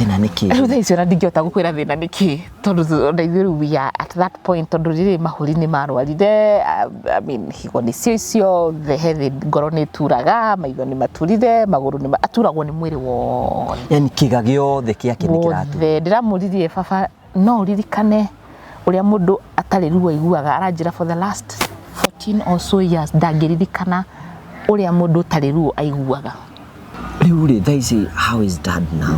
Thĩna nĩ kĩ? Rĩu thaa ici ona ndingĩhota gũkwĩra thĩna nĩ kĩ, tondũ ona ithuĩ rĩu we are at that point, tondũ rĩrĩ mahũri nĩ marwarire, I mean, higo nĩcio icio, he thĩ ngoro nĩ ĩturaga, maitho nĩ maturire, magũrũ nĩ aturagwo nĩ mwĩrĩ wothe. Yani kĩga gĩothe kĩake nĩ kĩratura. Wothe. Ndĩramũririe baba no ũririkane ũrĩa mũndũ atarĩ ruo aiguaga, aranjĩra for the last 14 or so years ndangĩririkana ũrĩa mũndũ ũtarĩ ruo aiguaga. Rĩu rĩ thaa ici how is dad now?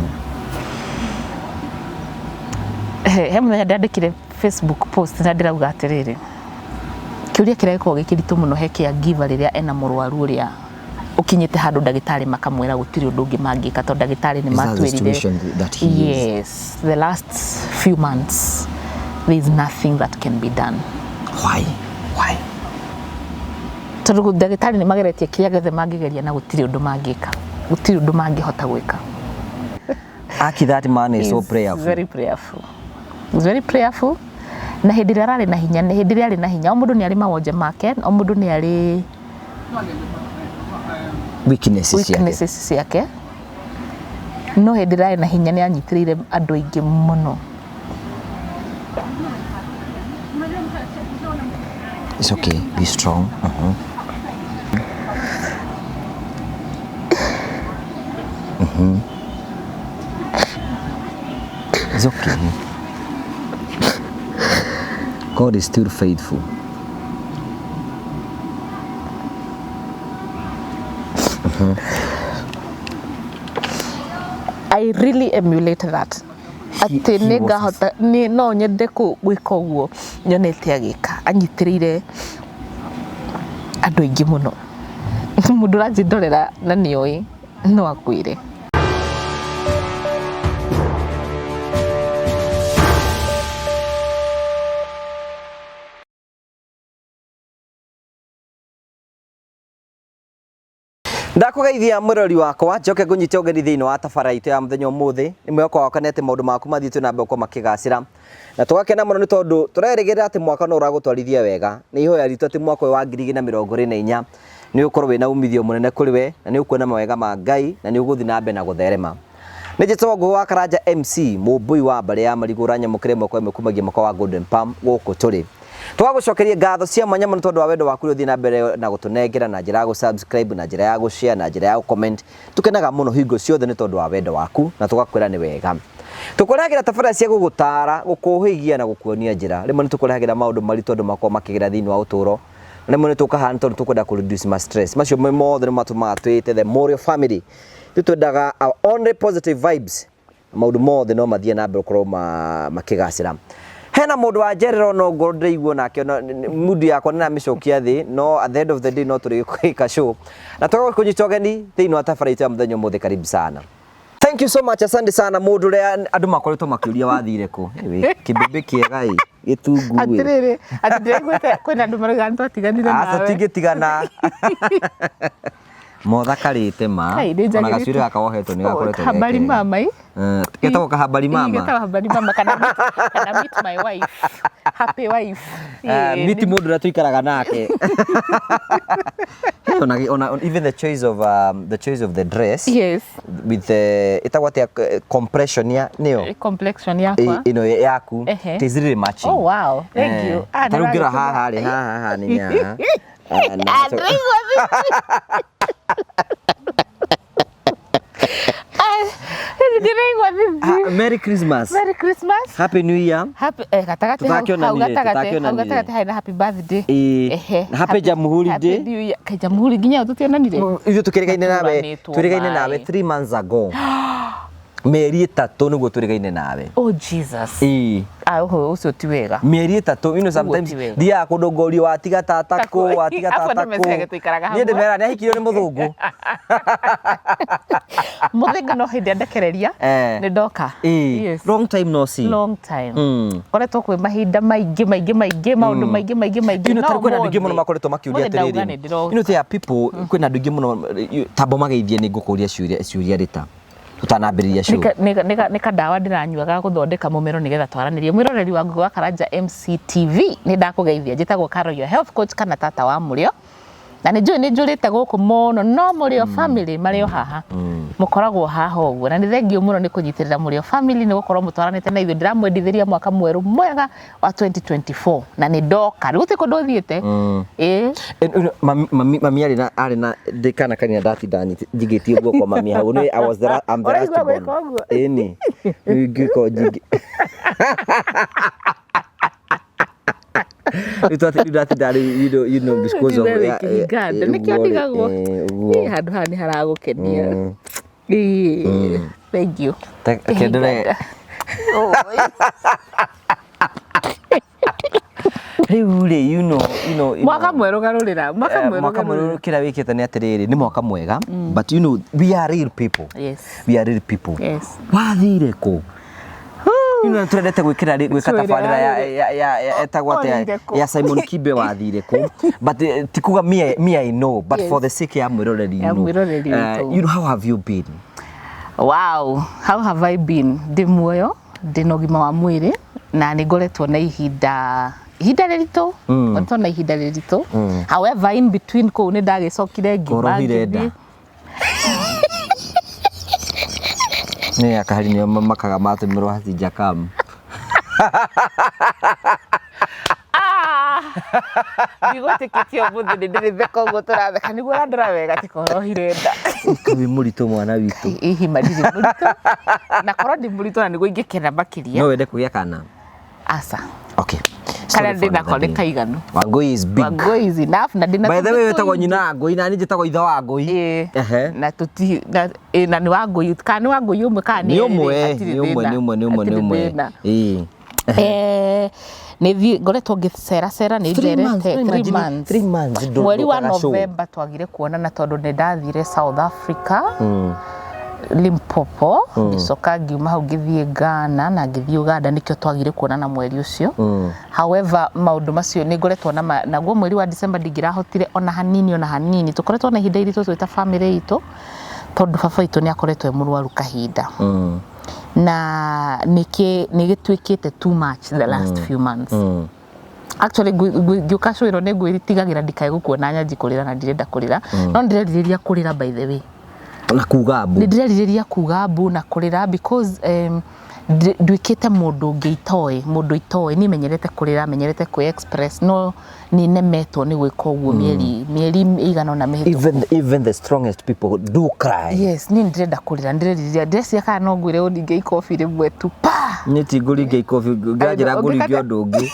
He mũthenya ndandĩkire Facebook post na ndĩrauga atĩrĩrĩ, kĩũria kĩrĩa gĩkoragwo gĩ kĩritũ mũno he caregiver rĩrĩa ena mũrwaru ũrĩa ũkinyĩte handũ ndagĩtarĩ makamwĩra gũtirĩ ũndũ ũngĩ mangĩka tondũ ndagĩtarĩ nĩ Is that the matwĩrire situation that he is? Yes, the last few months there is nothing that can be done. Why? Why? Tondũ ndagĩtarĩ nĩ mageretie kĩrĩa gĩothe mangĩgeria na gũtirĩ ũndũ mangĩka, gũtirĩ ũndũ mangĩhota gwĩka. Aki that man is so He's prayerful. Very prayerful. He's very prayerful. Na hĩndĩ ĩrĩa ararĩ na hinya, hĩndĩ ĩrĩa arĩ na hinya, o mũndũ nĩ arĩ mawonje make, o mũndũ nĩ arĩ Weaknesses ciake. weaknesses ciake. No hĩndĩ ĩrĩa arĩ na hinya nĩ anyitĩrĩire andũ aingĩ mũno. It's okay. Be strong. It's okay. God is still faithful. I really emulate that. Atĩ He nĩ was a- ngahota nĩ no nyende gwĩka ũguo nyonete agĩka, anyitĩrĩire andũ aingĩ mũno. Mũndũ ũranjĩndorera na nĩoĩ no akwĩre. Ndakũgeithia mwĩrori wakwa njoke ngũnyite ũgeni thĩinĩ wa tabara itũ ya mũthenya ũmũthĩ. Nĩ mwĩhoko wakwa nĩ atĩ maũndũ maku mathiĩte na mbere gũkorwo makĩgacĩra, na tũgakena mũno nĩ tondũ tũrerĩgĩrĩra atĩ mwaka no ũragũtwarithia wega. Nĩ ihoya ritũ atĩ mwaka ũyũ wa 2024 nĩ ũgũkorwo wĩna umithio mũnene kũrĩ we, na nĩ ũkuona mawega ma Ngai, na nĩ ũgũthiĩ na mbere na gũtherema. Nĩ njĩtagwo Ngũgĩ wa Karanja MC, mũmbũi wa mbarĩ ya marigũ ũranyamũkĩra ĩmwe kwa ĩmwe kumagia mwaka wa Golden Palm gũkũ tũrĩ. Tũgagũcokeria ngatho cia mwanya mũno tondũ wa wendo waku ũrĩa ũthiĩ na mbere na gũtũnengera na njĩra ya gũ-subscribe, na njĩra ya gũ-share, na njĩra ya gũ-comment. Tũkenaga mũno hingo ciothe nĩ tondũ wa wendo waku na tũgakwĩra nĩ wega. Tũkũrehagĩra tabarĩra cia gũgũtara, gũkũhĩgia na gũkuonia njĩra. Rĩmwe nĩ tũkũrehagĩra maũndũ maritũ andũ makoragwo makĩgera thĩinĩ wa ũtũũro. Rĩmwe nĩ tũkaga nĩ tondũ tũkwenda kũ reduce ma stress. Macio mothe nĩ matũmaga twĩte the Morio family. Ithuĩ twendaga our only positive vibes. Maũndũ mothe no mathiĩ na mbere gũkorwo makĩgacĩra. Hena mũndũ wanjerera ona ngorwo ndĩraigua nake ona mood yakwa nĩ ndĩramĩcokia thĩ, no at the end of the day no tũrĩgĩka show. Na tũgagũkũnyita ũgeni thĩinĩ wa tabarĩra itũ ya mũthenya ũmũthĩ, karibu sana. Thank you so much, asante sana mũndũ ũrĩa andũ makoretwo makĩũria wathire kũ. Kĩmbĩmbĩ kĩega ĩ, gĩtungu ĩ. Atĩrĩrĩ, atĩ ndĩraiguĩte kwĩna andũ marauga nĩ twatiganire Aca nawe. tũtingĩtigana. Mothakarĩte ma. Kai, nĩ Ona njagĩrĩte. gacuĩrĩ gaka wohetwo nĩ gakoretwo ge Habari kega. mama ĩ. Getagwo kahabari mama. Getagwo habari mama kana meet my wife. Happy wife. Meet mũndũ ũrĩa tũikaraga nake. Ona even the choice of the choice of the dress. Yes. With the ĩtagwo atĩa compression ya nĩyo? Complexion yakwa. Ĩno yaku. Ehe. It is really matching. Oh wow. Thank you. Ah, Ta rĩu ngĩrora nĩũragĩtũma- haha rĩ, haha haha nĩ haha. Ah, ndĩraigua Ah, ndĩraigua thithi. Merry Christmas. Merry Christmas. Happy New Year. Happy gatagatĩ hau hau Tũtakĩonanire, gatagatĩ hau tũtakĩonanire. gatagatĩ harĩ na happy birthday. Ĩĩ. Ehe. Na happy Jamhuri Happy Day. New Year. Kaĩ Jamhuri nginya ĩyo tũtionanire? Ithuĩ tũkĩrĩgaine nawe, Tũturanĩtwo twĩrĩgaine nawe maĩ. 3 months ago. Mĩeri ĩtatũ nĩguo twĩrĩgaine nawe. Oh Jesus. Ĩĩ. Ah, ũhoro ũcio ti wega. Mĩeri ĩtatũ, you know sometimes ti wega. thiaga kũndũ ngorio watiga tata Taku. kũ, watiga Afu tata andũ meciaga kũ. tũikaraga Niĩ hamwe. ndĩmeraga nĩ ahikirio nĩ mũthũngũ. Mũthĩnga no hĩndĩ andekereria nĩ ndoka. Ĩĩ. Yes. Long time no see. Long time. Mm. Koretwo kwĩ mahinda maingĩ maingĩ maingĩ maũndũ maingĩ maingĩ maingĩ. You know, No tarĩu kwĩna andũ aingĩ mũno ũmũthĩ- makoretwo makĩũria ũmũthĩ ndauga atĩrĩrĩ. nĩ ndĩroka. You know, there are people, kwĩna andũ aingĩ mũno tambo mageithie nĩ ngũkũria ciũria ciũria rĩta tũtanambĩrĩria show. Nĩ kandawa ndĩranyua ga gũthondeka mũmero nĩgetha twaranĩrie. Mwĩroreri wa Ngũgĩ wa Karanja MCTV nĩ ndakũgeithia. Njĩtagwo Carol your health coach kana tata wa mũrĩo. Na nĩ njũĩ nĩ njũrĩte gũkũ mũno no mũrĩo family marĩ o haha. Mũkoragwo haha ũguo na nĩ thengiũ mũno nĩ kũnyitĩrĩra Mũrĩo family, nĩ gũkorwo mũtwaranĩte na ithuĩ. Ndĩramwendithĩria mwaka mwerũ mwega wa 2024 na nĩ ndoka rĩu, gũtirĩ kũndũ thiĩte, ĩĩ. Mami arĩ na ndĩ kana kanina, ndatinda njigĩtie guoko mami hau. Nĩ I was the I'm the last Ũraigua born. gwĩka ũguo? Ĩni rĩu ingĩkorwo njingĩ rĩu ndatinda rĩu because of We wĩ kĩhinga nda, nĩkĩo ndigagwo. Ũguo. Ĩ, handũ haha nĩ haragũkenia. Ĩĩ, thank you. Kendere. Oi. Rĩu rĩ you know Mwaka mwerũ garũrĩra, mwaka mwerũ mwaka garũrĩra. mwerũ kĩrĩa wĩkĩte nĩ atĩrĩrĩ, nĩ mwaka mwega, but we are real people. We are real people. Wathire kũ? Twendete gwĩkĩra gwĩka Twĩre tabarĩra ya warĩre. ya etagwo atĩa? Orĩire kũ? Ya Simon Kibe, wathire kũ? But ti kuga me I know, but for the sake ya mwĩroreri, Ya mwĩroreri witũ. How have you been? Wow, how have I been? Ndĩ muoyo, ndĩ na ũgima wa mwĩrĩ na nĩ ngoretwo na ihinda rĩritũ, ngoretwo na ihinda rĩritũ. However, in between kũu nĩ ndagĩcokire ngiuma Korohire nda. ngĩthiĩ. Nĩ akahari nĩo makaga matũmĩrwo hatinjakam. Ah! Ndigwĩtĩkĩtie ũmũthĩ nĩ ndĩrĩtheka ũguo tũratheka, nĩguo ũrandora wega ti korohire nda. Wĩ mũritũ, mwana witũ? Ihima ndirĩ mũritũ, na korwo ndĩ mũritũ na nĩguo ingĩkena makĩria. No wende kũgĩa kana? Aca. Okay. Karĩa ndĩ nako nĩ kaiganu. Wangui is big. Wangui is enough na ndĩna By the way, tũngĩ wĩtagwo tũingĩ. nyina wa Ngui na niĩ njĩtagwo ithe wa Ngui. Ĩĩ. Ehe. Na tũti na ĩ, na nĩ wa Ngui kana nĩ wa Ngui ũmwe kana nĩ erĩ, ũmwe. Hatirĩ Nĩ ũmwe. thĩna. Nĩ ũmwe, nĩ ũmwe, nĩ Hatirĩ ũmwe. thĩna. Ĩĩ. Nĩ thiĩ ngoretwo ngĩceracera, nĩ 3 months, njerete. no 3 imagine, months. 3 months Mweri wa ndũkaga show. November twagire kuonana tondũ nĩ ndathire South Africa, Limpopo, ngĩcoka ngiuma hau ngĩthiĩ Ghana na ngĩthiĩ Uganda, nĩkĩo twagire kuonana mweri ũcio. However, maũndũ macio nĩ ngoretwo na naguo mweri wa December ndingĩrahotire ona hanini, ona hanini. Tũkoretwo na ihinda iritũ twĩ ta family itũ tondũ baba witũ nĩ akoretwo e mũrwaru kahinda na nĩkĩ nĩ gĩtuĩkĩte too much the last few months. Actually, ngĩũka show ĩno nĩ ngwĩtigagĩra ndikae gũkuona nyanji kũrĩra, na ndirenda kũrĩra, no ndĩrerirĩria kũrĩra, by the way. Na kuga mbu. Nĩ ndĩrerirĩria kuga mbu na kũrĩra because nduĩkĩte mũndũ ũngĩ itoĩ, mũndũ itoĩ. Niĩ menyerete kũrĩra, menyerete kwĩ express, no nĩ nemetwo nĩ gwĩka ũguo mĩeri ĩigana ũna mĩhĩtũku. Even the strongest people do cry. Yes, niĩ ndĩrenda kũrĩra, ndĩrerirĩria, ndĩreciria kana no ngwĩre ũninge ikobi rĩmwe tu pa. Niĩ ti ngũringa ikobi, ngĩranjĩra ngũringe ũndũ ũngĩ.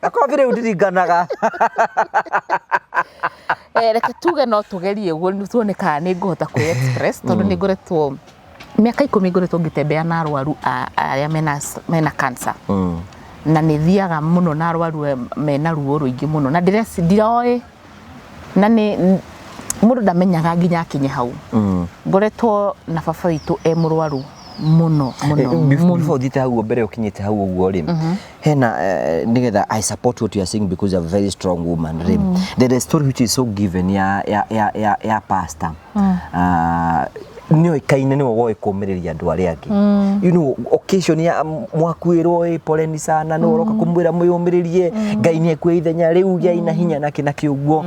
Makobi rĩu ndiringanaga. Reke tuge no tugerie ũguo tuone kana nĩ ngũhota kwĩ express, tondũ nĩ ngoretwo mĩaka 10 ngoretwo ngĩtembea na arwaru arĩa mena cancer, na nĩ thiaga mũno na arwaru mena ruo rũingĩ mũno, na ndiroĩ na nĩ mũndũ ndamenyaga nginya akinye hau. Ngoretwo na baba witũ e mũrwaru mũno mũno mũno. Before ũthiĩte hau mbere, ũkinyĩte hau ũguo rĩ, hena nĩgetha I support what you are saying because you are a very strong woman rĩ, there is a story which is so given ya pastor nĩoĩkaine nĩwe woĩ kũmĩrĩria andũ arĩa angĩ. Occasion ya mwakuĩrwo, ĩ poleni sana, nĩwe ũroka kũmwĩra mwĩyũmĩrĩrie, Ngai nĩ ekuoya ithenya rĩu, gĩai na hinya nakĩ nakĩ ũguo,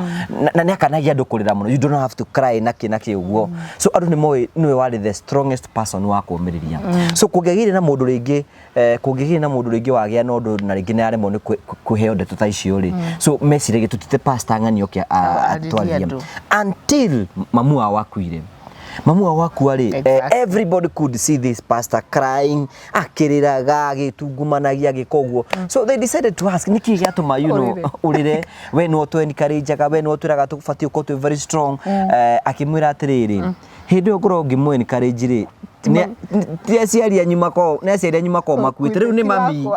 na nĩ akanagia andũ kũrĩra mũno, you don't have to cry nakĩ nakĩ ũguo. So andũ nĩ moĩ nĩwe warĩ the strongest person wa kũmĩrĩria. So kũngĩagĩire na mũndũ rĩngĩ wagĩa na ũndũ na rĩngĩ nĩ aremwo nĩ kũheo ndeto ta icio rĩ, so meciragia tũtite pastor ng'ani oke Arĩrie atwarie andũ. Until mamu wao akuire, mamu wao akua rĩ, everybody could see this pastor crying, akĩrĩraga, agĩtungumanagia, agĩka ũguo. So they decided to ask nĩkĩ gĩatũma Ũrĩre. ũrĩre, we nĩwe ũtũ-encourage-aga, we nĩwe ũtwĩraga tũbatiĩ gũkorwo twĩ very strong. Akĩmwĩra atĩrĩrĩ, hĩndĩ ĩyo ngorwo ngĩmũ encourage rĩ, ti aciari anyu makorwo, nĩ aciari anyu makorwo makuĩte, rĩu nĩ mami.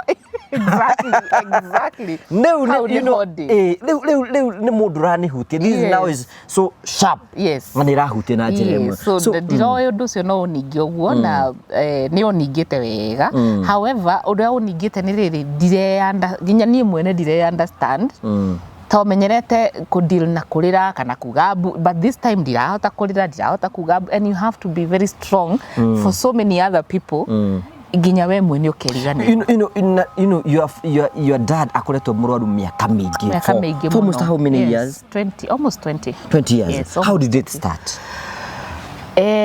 Exactly. Rĩu Hau nĩho ndĩ. Rĩu nĩ mũndũ ũranihutia. This now is so sharp na nĩ ĩrahutia na njĩra ĩmwe. So ndiroĩ ũndũ ũcio no ũninge ũguo na nĩ ũningĩte wega. However, ũrĩa ũningĩte nĩ rĩrĩ, ndireyanda nginya niĩ mwene ndire understand to menyerete kũ deal na kũrĩra kana kuga mbu, but this time ndirahota kũrĩra, ndirahota kuga mbu, and you have to be very strong for so many other people. Nginya we mwene ũkeriganĩrwo. You know, your dad akoretwo mũrwaru mĩaka mĩingĩ. Mĩaka mĩingĩ. For almost how many Yes, years? 20, almost 20. 20 years. Yes, How almost did it 20. start?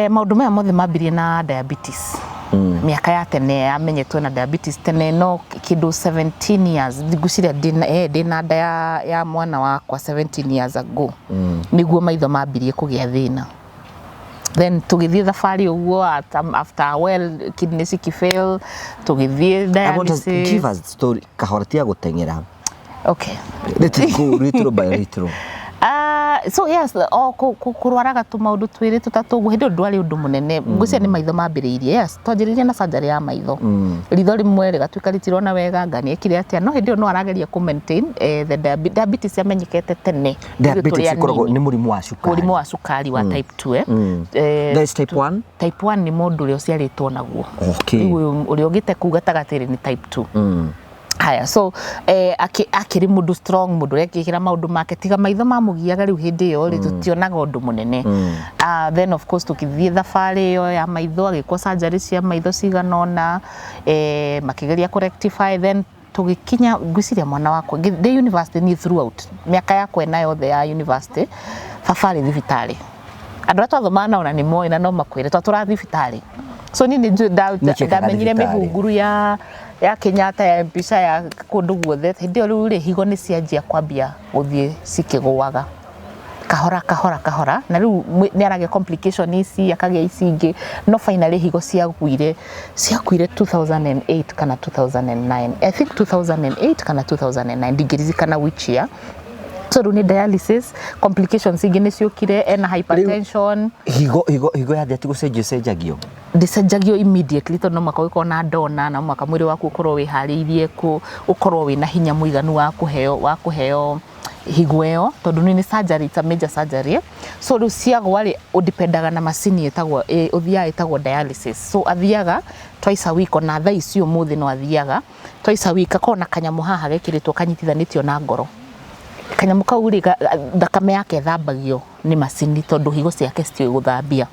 Maũndũ maya mothe mambirie na diabetes. Mĩaka ya tene yamenyetwo na diabetes tene, no kĩndũ 17 years ngwĩciria ndĩna nda ya mwana wakwa 17 years ago nĩguo maitho mambirie kũgĩa thĩna. Then tũgĩthiĩ thabarĩ ũguo after a while kidneys ikifail, tũgĩthiĩ I want us, dialysis. Give us story kahora, tiga gũteng'era. Okay. Let it go little by little. So yes, o kũrwaraga tũmaũndũ twĩrĩ tũtatũ ũguo, hĩndĩ ĩyo ndwarĩ ũndũ mũnene. Ngwĩciria nĩ maitho mambĩrĩirie. Yes, twanjĩrĩirie na surgery ya maitho. Ritho rĩmwe rĩgatuĩka rĩtirona wega, nga nĩekire atĩa, no hĩndĩ ĩyo no arageria kũ maintain the diabetes yamenyekete tene ithuĩ tũrĩ Diabetes ĩkoragwo anini. nĩ mũrimũ wa cukari. Mũrimũ wa cukari wa type 2. There is type 1. Type 1 nĩ mũndũ ũrĩa ũciarĩtwo naguo. Rĩu ũyũ ũrĩa ũgĩte kũu gatagatĩ rĩ, nĩ type 2. Haya, so akĩrĩ mũndũ strong, mũndũ ũrekĩkĩra maũndũ make, tiga maitho mamũgiaga rĩu hĩndĩ ĩyo rĩ, tũtionaga ũndũ mũnene. Then of course tũkĩthiĩ thabarĩ ĩyo ya maitho, agĩkwo surgery cia maitho cigana ũna, makĩgeria kũ rectify. Then tũgĩkinya, ngwĩciria mwana wakwa ndĩ university niĩ, throughout mĩaka yakwa ĩna yothe ya university, baba arĩ thibitarĩ. Andũ arĩa twathomaga nao na nĩ moĩ na no makwĩre twatũraga thibitarĩ. So niĩ nĩ njũĩ Nĩkĩ kaga ndamenyire thibitarĩ? mĩhunguru ya Kenyatta, ya mbica ya kũndũ guothe. Hĩndĩ ĩyo rĩu rĩ, higo nĩ cianjia kwambia gũthiĩ cikĩgũaga kahora kahora kahora, na rĩu nĩ aragĩa complication ici, akagĩa ici ingĩ, no finally higo ciaguire, ciakuire 2008 kana 2009, I think 2008 kana 2009, ndingĩririkana which year. So rĩu nĩ dialysis, complications ingĩ nĩ ciũkire, ena hypertension. Higo yathia ti gũcenjio cenjagio? Ndĩcenjagio immediately, tondũ no mũhaka ũgĩkorwo na ndona, na mũhaka mwĩrĩ waku ũkorwo wĩharĩirie ũkorwo wĩna hinya mũiganu wa kũheo higo ĩyo, tondũ nĩ surgery, it's a major surgery. So rĩu ciagwa rĩ, ũdipendaga na macini ĩtagwo ũthiaga ĩtagwo dialysis. So athiaga twice a week, ona thaa ici ũmũthĩ no athiaga twice a week. Akorwo na kanyamũ haha gekĩrĩtwo kanyitithanĩtio na ngoro. Kanyamũ kau rĩ, thakame yake ĩthambagio nĩ macini, tondũ higo ciake citiũĩ gũthambia.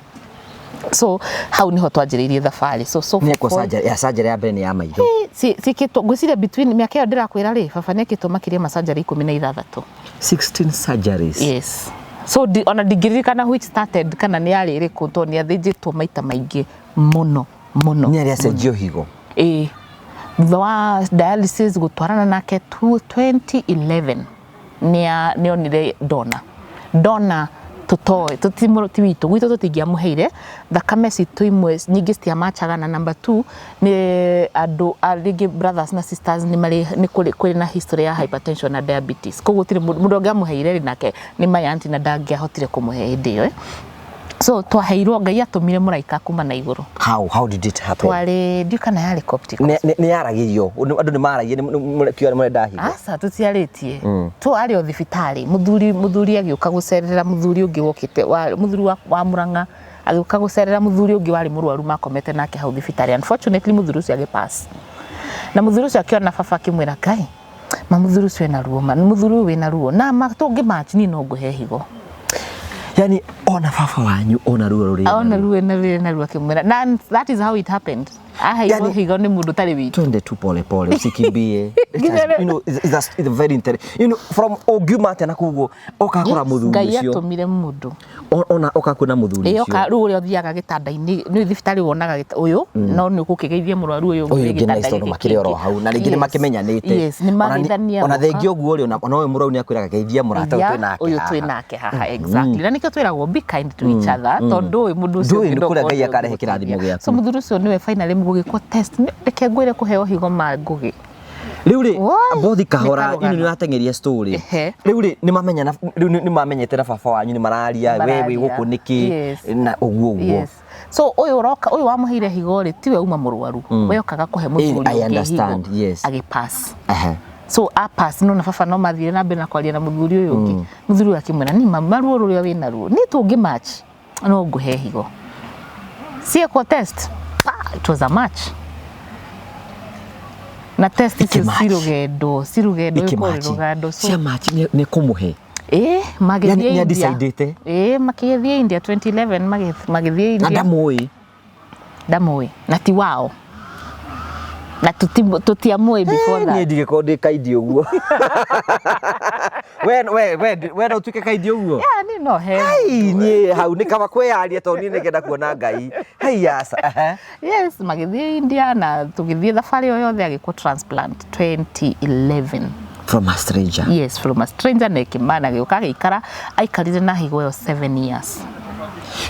So hau niho twanjĩrĩirie thabarĩ. So Nĩ ekwo surgery ya surgery ya mbere nĩ ya maitho. Ciĩkĩtwo ngwĩciria between mĩaka ĩyo ndĩrakwĩra rĩ, baba nĩekĩtwo makĩria ma surgery 16. 16 surgeries? Yes. So ona ndingĩririkana which started kana nĩ yarĩ ĩrĩkũ, tondũ nĩ athĩnjĩtwo maita maingĩ mũno mũno. Nĩ arĩa acenjio higo? Ĩĩ, thutha wa dialysis gũtwarana nake 2011 nĩonire dona tũtoĩ tũtimũ ti witũ, gwitũ tũtingĩamũheire thakame citũ imwe nyingĩ citiamachaga. Na number two nĩ andũ rĩngĩ brothers na sisters nĩ marĩ nĩ kũrĩ na history ya hypertension na diabetes, koguo gũtirĩ mũndũ ũngĩamũheire rĩ, nake nĩ my auntie na ndangĩahotire kũmũhe hĩndĩ ĩyo. So twaheirwo, Ngai atũmire mũraika kuma na igũrũ. How did it happen? Twarĩ, ndiũ kana yarĩ Coptic. Nĩ yaragĩrio, andũ nĩ maragia, nĩ mũrenda higo? Aca, tũtiarĩtie. Twarĩ o thibitarĩ, mũthuri agĩũka gũcerera mũthuri ũngĩ wokĩte mũthuri wa Murang'a agĩũka gũcerera mũthuri ũngĩ warĩ mũrwaru makomete nake hau thibitarĩ. Unfortunately mũthuri ũcio agĩpass, na mũthuri ũcio akĩona baba akĩmwĩra, "Ngai ma mũthuri ũcio ena ruo, ma mũthuri ũyũ wĩna ruo na ma tũngĩ match niĩ no ngũhe higo." Yani ona baba wanyu ona ruo rũrĩ Ona ruo na ruo, akĩmwĩra, na that is how it happened. Aheirwo higo nĩ mũndũ ũtarĩ witũ. Twende tu pole pole, usikimbie. It has, it's a very interesting, from ũngiuma atĩa na koguo ũkakora mũthuri Ngai ũcio? Atũmire mũndũ. Ona ũkakuona mũthuri Ĩyo ũcio. Ka rĩu ũrĩa ũthiaga gĩtanda-inĩ nĩ thibitarĩ wonaga ũyũ no nĩ ũgũkĩgeithia mũrwaru ũyũ ũyũ wĩ ũngĩ na gĩtanda tondũ gĩkĩ makĩrĩ oro kĩngĩ. hau na rĩngĩ nĩ makĩmenyanĩte. Yes, nĩ mageithania ona goka. thengia ũguo rĩ, ona ũyũ mũrwaru nĩ akwĩraga, "Geithia mũrata ũyũ Geithia twĩ nake ũyũ haha." Twĩ nake haha, exactly. Na nĩkĩo twĩragwo be kind to each other, tondũ ũyũ mũndũ ũcio Ndũĩ ũngĩ nĩ kũrĩa ndokorwo Ngai nĩwe akarehe kĩrathimo ũngĩgũteithia. gĩaku. So mũthuri ũcio nĩwe finally gũgĩkwo test. Reke ngwĩre, kũheo higo ma ngũgĩ. Rĩu rĩ, Woi, bothi kahora nĩ karũgano. ino nĩ ũrateng'eria story. Rĩu rĩ, nĩ mamenyana rĩu, nĩ mamenyete na baba wanyu, nĩ mararia, we wĩ Mararia. gũkũ nĩkĩ na ũguo ũguo. Yes. So ũyũ ũroka, ũyũ wamũheire higo rĩ, tiwe uma mũrwaru, we okaga kũhe mũthuri I ũngĩ understand, higo. Yes. Agĩpass. So apass, no na baba no mathire na mbere na kwaria na mũthuri ũyũ ũngĩ. Mũthuri ũyũ akĩmwĩra, "Ni maruo rũrĩa wĩna ruo ni tũngĩ match no ngũhe higo." Ciekwo test, pa, it was a match. Na test icio Ikĩmatch. ci rũgendo, ci rũgendo, ĩkorwo Ikĩmatch. rũgendo. So Cia match nĩ kũmũhe? Ĩ, magĩthiĩ Yani nĩ India. adecidĩte? Ĩ, makĩthiĩ India 2011, magĩthiĩ Na India. ndamũĩ? Ndamũĩ na ti wao. Na tũtiamũĩ before Niĩ that. ndigĩkorwo ndĩ kaindi ũguo. We we we we no ũtuĩke kaindi ũguo? Yeah, niĩ no he. Ai, niĩ hau nĩ kaba kwĩyaria tondũ niĩ nĩngenda kuona Ngai. Hei aca. Ehe. Yes, magĩthiĩ India na tũgĩthiĩ thabarĩ ĩyo yothe, agĩkwo transplant 2011. From a stranger. Yes, from a stranger, na ĩkĩmana agĩũka agĩikara, aikarire na higo ĩyo 7 years.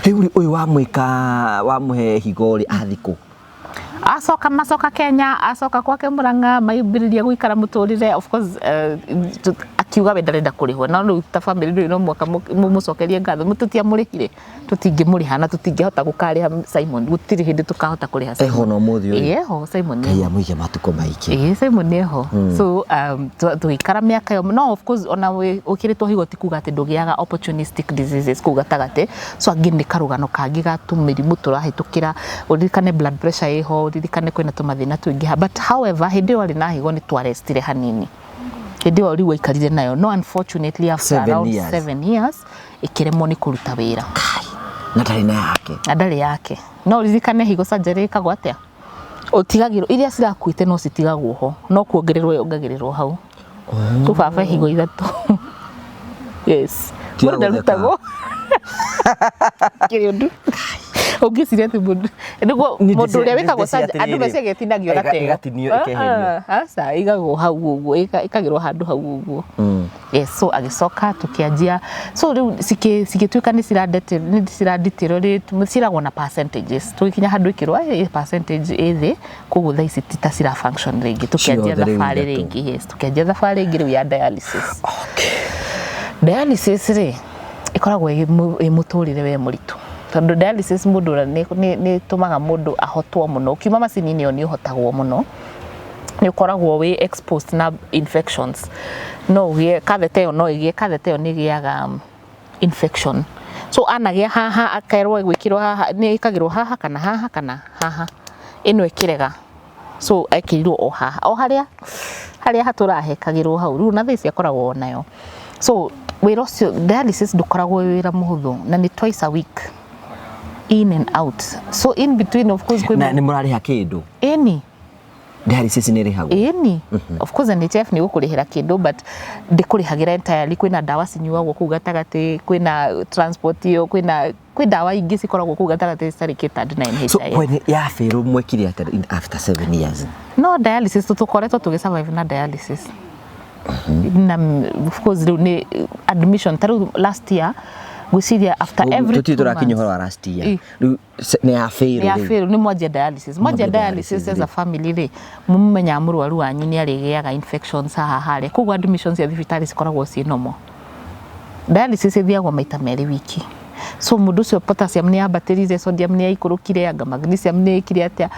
Rĩu rĩ, ũyũ wamwĩka, wamũhe higo rĩ, athiĩ kũ? Acoka, macoka Kenya, acoka gwake Murang'a, maimbĩrĩria gũikara mũtũrĩre. Of course, akiuga we ndarenda kũrĩhwo, no rĩu ta family rĩu no mũhaka mũmũcokerie ngatho. Tũtiamũrĩhire, tũtingĩmũrĩha na tũtingĩhota gũkarĩha Simon, gũtirĩ hĩndĩ tũkahota kũrĩha Simon. Eho na ũmũthĩ ũyũ? Ĩĩ, eho Simon Ngai eho. amũige matukũ maingĩ. Ĩĩ, Simon eho. So tũgĩikara mĩaka ĩyo, no of course ona wĩkĩrĩtwo higo ti kuga atĩ ndũgĩaga opportunistic diseases kũu gatagatĩ. So angĩ nĩ karũgano kangĩ ga tũmĩrimũ tũrahĩtũkĩra, ũririkane blood pressure ĩho, ũririkane kwĩna tũmathĩna tũingĩ ha. But however, hĩndĩ ĩyo arĩ na higo nĩ twarestire hanini, hĩndĩ ĩyo rĩu aikarire nayo, no unfortunately after Seven around years. 7 years ĩkĩremwo nĩ kũruta wĩra. Kai, na ndarĩ na yake. Na ndarĩ yake. No ũririkane higo surgery ĩkagwo atĩa, ũtigagĩrwo iria cirakuĩte no citigagwo ho, no kuongererwo yongagĩrĩrwo hau. Tu baba higo ithatũ, yes. Tiga Mũndũ gũtheka. ndarutagwo kĩrĩ ũndũ ũngĩciria atĩ mũndũ nĩguo Niĩ mũndũ ũrĩa wĩkagwo ndĩciria surgery andũ atĩrĩrĩ, meciria ĩtinagio gatego. Ĩgatinio ĩkeherio. Ah, ah, aca, ĩigagwo hau ũguo, ĩkagĩrwo handũ hau ũguo. Yes, so agĩcoka tũkĩanjia, so rĩu cigĩtuĩka nĩ cira deteriorate, ciragwo na percentages, tũgĩkinya handũ ĩkĩrwo percentage ĩ thĩ, koguo thaa ici ti ta cira function rĩngĩ, tũkĩanjia Ciothe rĩu thabarĩ ithatũ. rĩngĩ. Yes, tũkĩanjia thabarĩ ĩngĩ rĩu ya dialysis. Dialysis rĩ, ĩkoragwo ĩ mũtũrĩre we mũritũ, tondũ dialysis mũndũ ũrĩa nĩ ĩtũmaga mũndũ ahotwo mũno. Ũkiuma macini-inĩ ĩyo nĩ ũhotagwo mũno, nĩ ũkoragwo wĩ exposed na infections, no ũgĩe catheter ĩyo, no ĩgĩe catheter ĩyo nĩ ĩgĩaga infection. So anagĩa haha, akerwo gwĩkĩrwo haha, nĩ ĩkagĩrwo haha kana haha kana haha, ĩno ĩkĩrega, so ekĩrirwo o haha, o harĩa harĩa hatũrahekagĩrwo hau rĩu, na thaa ici akoragwo nayo. So wĩra ũcio dialysis ndũkoragwo wĩ wĩra mũhũthũ, na nĩ twice a week, in and out, so in between of course kwĩ Na nĩ mũrarĩha kĩndũ? Ĩni. Dialysis nĩ ĩrĩhagwo? Ĩni, of course NHIF nĩ gũkũrĩhĩra kĩndũ, but ndĩkũrĩhagĩra entirely. Kwĩna ndawa cinyuagwo kũu gatagatĩ, kwĩna transport ĩyo, kwĩna kwĩ ndawa ingĩ cikoragwo kũu gatagatĩ citarĩ catered na NHIF. So when ya fail mwekire atĩa after 7 years? No dialysis, tũkoretwo tũgĩ survive na dialysis na of course rĩu nĩ admission, ta rĩu last year ngwĩciria after every Tũtirĩ 2 tũrakinya ũhoro months. wa last year. Ĩ. Rĩu nĩ ya fail Nĩ ya rĩu. fail, nĩ mwanjia dialysis, mwanjia Mwanjia dialysis dialysis as a rĩ. family rĩ, mũmenyaga mũrwaru wanyu nĩ arĩgĩaga infections haha harĩa, koguo admissions cia thibitarĩ cikoragwo ciĩ normal. Dialysis ĩthiagwo maita merĩ wiki, so mũndũ ũcio potassium nĩ yambatĩrire, sodium nĩ yaikũrũkire, anga magnesium nĩ ĩkire atĩa.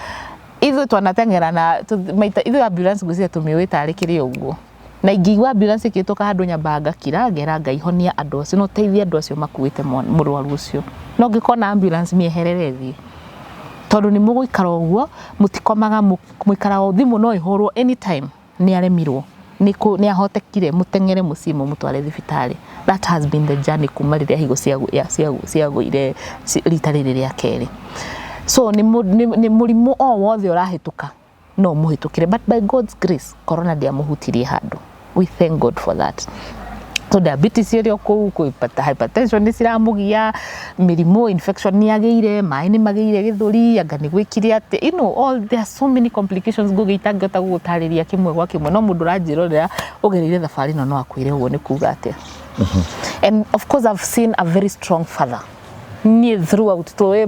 Ithuĩ twanateng'era na maita ithuĩ ambulance ngwĩciria tũmĩũĩ tarĩ kĩrĩ ũguo, na ingĩigua ambulance ĩkĩhĩtũka handũ nyambaga ngakira, ngera Ngai honia andũ acio, no teithia andũ acio makuĩte mũrwaru ũcio. No ngĩkona ambulance mĩeherere ĩthiĩ, tondũ nĩ mũgũikara ũguo, mũtikomaga, mũikaraga thimũ no ĩhũrwo anytime, nĩ aremirwo, nĩ ahotekire, mũteng'ere mũciĩ mũmũtware thibitarĩ. That has been the journey kuma rĩrĩa higo ciagũire rita rĩrĩ rĩa kerĩ. So nĩ mũrimũ o wothe ũrahĩtũka no mũhĩtũkĩre, but by God's grace corona ndĩamũhutirie handũ. We thank God for that. So diabetes ĩrĩ o kũu, kwĩ hypertension nĩ ciramũgia, mĩrimũ, infection nĩ agĩire, maĩ nĩ magĩire gĩthũri, anga nĩ gwĩkire atĩ, all there are so many complications ngũgĩ itangĩhota gũgũtarĩria kĩmwe gwa kĩmwe, no mũndũ ũranjĩrorera ũgereire thabarĩ ĩno no akwĩre ũguo nĩ kuga atĩa. And of course I've seen a very strong father niĩ throughout tũĩ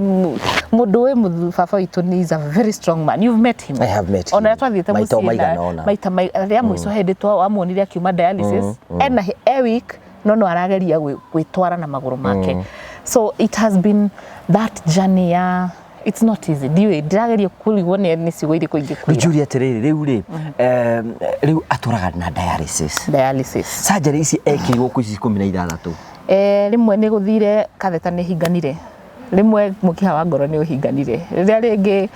mũndũ wĩ baba witũ ni is a very strong man. You've met him. I have met him. Ona twathiĩte Maita mũciĩ maigana ũna. Maita rĩa mũico hĩndĩ wamuonire akiuma dialysis, ena e week, no arageria gwĩtwara na magũrũ make. So it has been that journey ya it's not easy. Ndiũĩ, ndĩrageria kũrigwo nĩ ciugo irĩkũ ingĩkwĩra. Njũrie atĩrĩrĩ, rĩu rĩ, rĩu atũraga na dialysis? Dialysis. Surgery ici ekĩrirwo kũ ici 16? Rĩmwe nĩ gũthire catheter nĩ hinganire, rĩmwe mũkiha wa ngoro nĩ ũhinganire, rĩrĩa rĩngĩ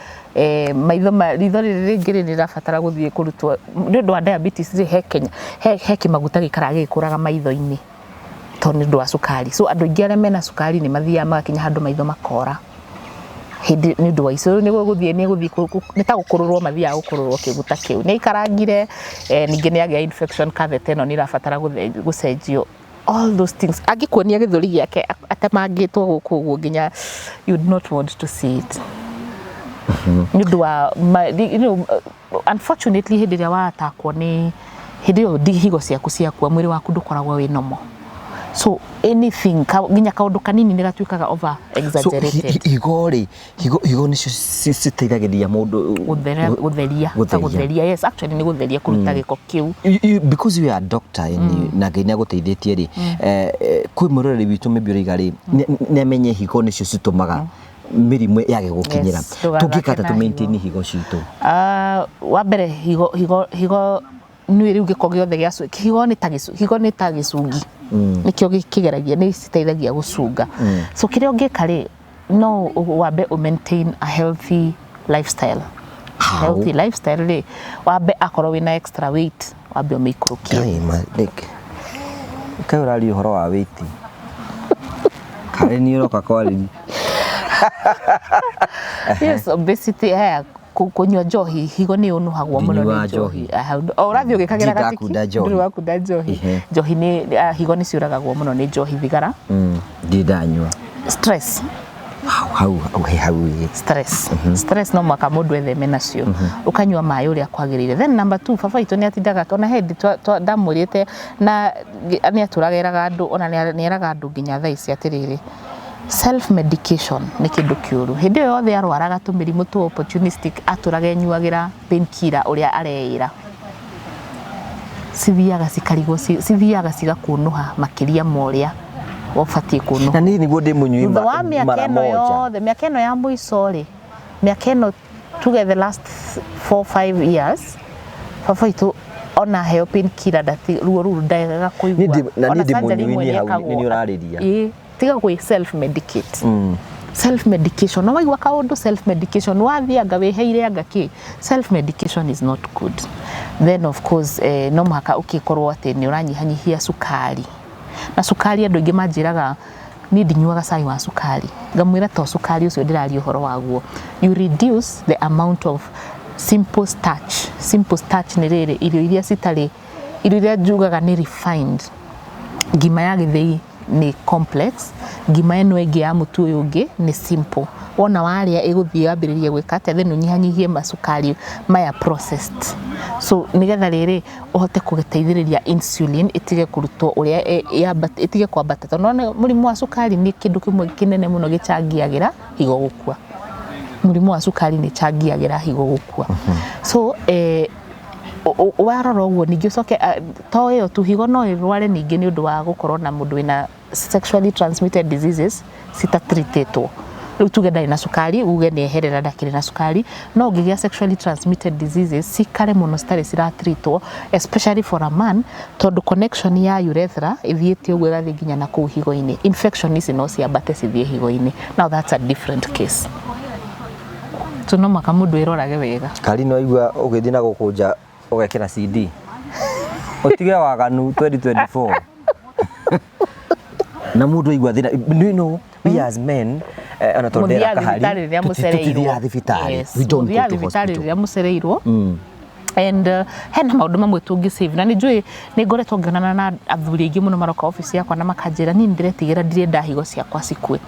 maitho ritho rĩrĩ rĩngĩ rĩ rĩrabatara gũthiĩ kũrutwo nĩ ũndũ wa diabetes rĩ, he Kenya he kĩmaguta gĩikaraga gĩgĩkũraga maitho-inĩ tondũ nĩ ũndũ wa cukari. So andũ aingĩ arĩa mena cukari nĩ mathiaga magakinya handũ maitho makora. Hĩndĩ nĩ ũndũ wa icio nĩ gũthiĩ nĩ gũthiĩ nĩ ta gũkũrũrwo mathiaga gũkũrũrwo kĩguta kĩu. Nĩ aikarangire, ningĩ nĩ agĩa infection, catheter ĩno nĩ ĩrabatara gũcenjio, all those things. Angĩkuonia gĩthũri gĩake atemangĩtwo gũkũ ũguo nginya you would not want to see it. Nĩ ũndũ wa unfortunately hĩndĩ ĩrĩa watakwo nĩ hĩndĩ ĩyo higo ciaku ciakua, mwĩrĩ waku ndũkoragwo wĩ normal, so anything nginya kaũndũ kanini nĩ gatuĩkaga over So exaggerated. Higo rĩ, higo nĩcio citeithagĩrĩria mũndũ Gũtheria ta Gũtheria. Gũtheria, yes, actually nĩ gũtheria, kũruta gĩko kĩu. Because you are a doctor and na Ngai nĩ agũteithĩtie rĩ, kwĩ mwĩroreri witũ maybe ũraiga rĩ, nĩ amenye higo nĩcio citũmaga mĩrimũ yage gũkinyĩra. Yes, ndũgathake Tũngĩka atĩa na tũ maintain higo. higo citũ? Ah, wa mbere higo nĩ rĩu gĩko gĩothe gĩa higo nĩ ta higo nĩ ta gĩcungi, nĩkĩo kĩgeragia, nĩ citeithagia gũcunga. So kĩrĩa ũngĩka rĩ, no wambe ũ maintain a healthy lifestyle. How? Healthy lifestyle rĩ, wambe akorwo wĩna extra weight, wambe ũmĩikũrũkie. Ngai ma like kaĩ ũraria ũhoro wa weight karĩ niĩ ũroka kwarĩria. Yes, obesity, haya, kũnyua njohi, higo nĩ ũnũhagwo mũno Ndinyuaga nĩ njohi. Aha, o ũrathiĩ ũgĩkagĩra gatiki. Ndindakunda njohi. Ndũrĩ wakunda njohi. Njohi nĩ higo nĩ ciũragagwo mũno nĩ njohi, thigara. Ndirĩ ndanyua. Stress. Hau hau hau hau ĩ. Stress no mwaka mũndũ etheme nacio, ũkanyua maĩ ũrĩa kwagĩrĩire. Then number two, baba witũ nĩ atindaga ona hĩndĩ ndamwĩrĩte na nĩ atũraga eraga andũ, ona nĩ eraga andũ nginya thaa ici atĩrĩrĩ, self medication nĩ kĩndũ kĩũru. Hĩndĩ ĩyo yothe arwaraga tũmĩrimũ tũ opportunistic, atũraga enyuagĩra painkiller ũrĩa areĩra, cithiaga cikarigwo, cithiaga cigakunuha makĩria ma ũrĩa ũbatiĩ kũnũha. Na niĩ nĩguo ndĩ mũnyui Thutha wa mĩaka mara ĩno moja. yothe, mĩaka ĩno ya mũico rĩ, mĩaka ĩno tuge the last 4 5 years, baba witũ ona heo painkiller ndati ruo rũu ndagaga kũigua. Niĩ na niĩ Ona ndĩ surgery mũnyui ĩmwe niĩ hau nĩekagwo. nĩ niĩ ũrarĩria. Ĩĩ, tiga gwĩ self medicate. Self medication, no waigua kaũndũ self medication, wathiĩ anga wĩheire anga kĩ, self medication is not good. Then of course, no mũhaka ũkĩkorwo atĩ nĩ ũranyihanyihia cukari. Na cukari, andũ aingĩ manjĩraga niĩ ndinyuaga cai wa cukari, ngamwĩra to cukari ũcio ndĩraria ũhoro waguo. You reduce the amount of simple starch. Simple starch nĩ rĩrĩ, irio iria citarĩ, irio iria njugaga nĩ refined. Ngima ya gĩthĩi nĩ complex, ngima ĩno ĩngĩ ya mũtu ũyũ ũngĩ nĩ simple. Wona warĩa ĩgũthiĩ yambĩrĩrie gwĩka atĩa? Then ũnyihanyihie macukari maya processed, so nĩgetha rĩrĩ ũhote kũgĩteithĩrĩria insulin ĩtige kũrutwo ũrĩa ĩtige kwambata, tondũ nĩwona mũrimũ wa cukari nĩ kĩndũ kĩmwe kĩnene mũno gĩcangĩagĩra higo gũkua. Mũrimũ wa cukari nĩ ĩcangĩagĩra higo gũkua. So warora ũguo, ningĩ ũcoke to ĩyo tu, higo no ĩrware ningĩ nĩ ũndũ wa gũkorwo na mũndũ wĩna sexually transmitted diseases citatreatĩtwo. Rĩu tuge ndarĩ na cukari, uge nĩ eherera ndakĩrĩ na cukari, no ũngĩgĩa sexually transmitted diseases cikare mũno citarĩ ciratreatwo, especially for a man, tondũ connection ya urethra ĩthiĩte ũguo ĩgathiĩ nginya na kũu higo-inĩ, infection ici no ciambate cithiĩ higo-inĩ. Now that's a different case, so no mũhaka mũndũ ĩrorage wega. Kari no igua ũgĩthiĩ na gũkũnja ũgekĩra CD ũtige waganu 2024 na mũndũ aigua thĩna, we as men, ona tondũ ndera Mũthiaga kahari thibitarĩ rĩrĩa mũcereirwo. Tũtithiaga thibitarĩ. Yes, We don't go mũthiaga to thibitarĩ hospital. rĩrĩa mũcereirwo. And hena maũndũ mamwe tũngĩ save, na nĩ njũĩ nĩ ngoretwo ngĩonana na athuri aingĩ mũno maroka obici yakwa na makanjĩra, niĩ nĩ ndĩretigĩra, ndirenda higo ciakwa cikue.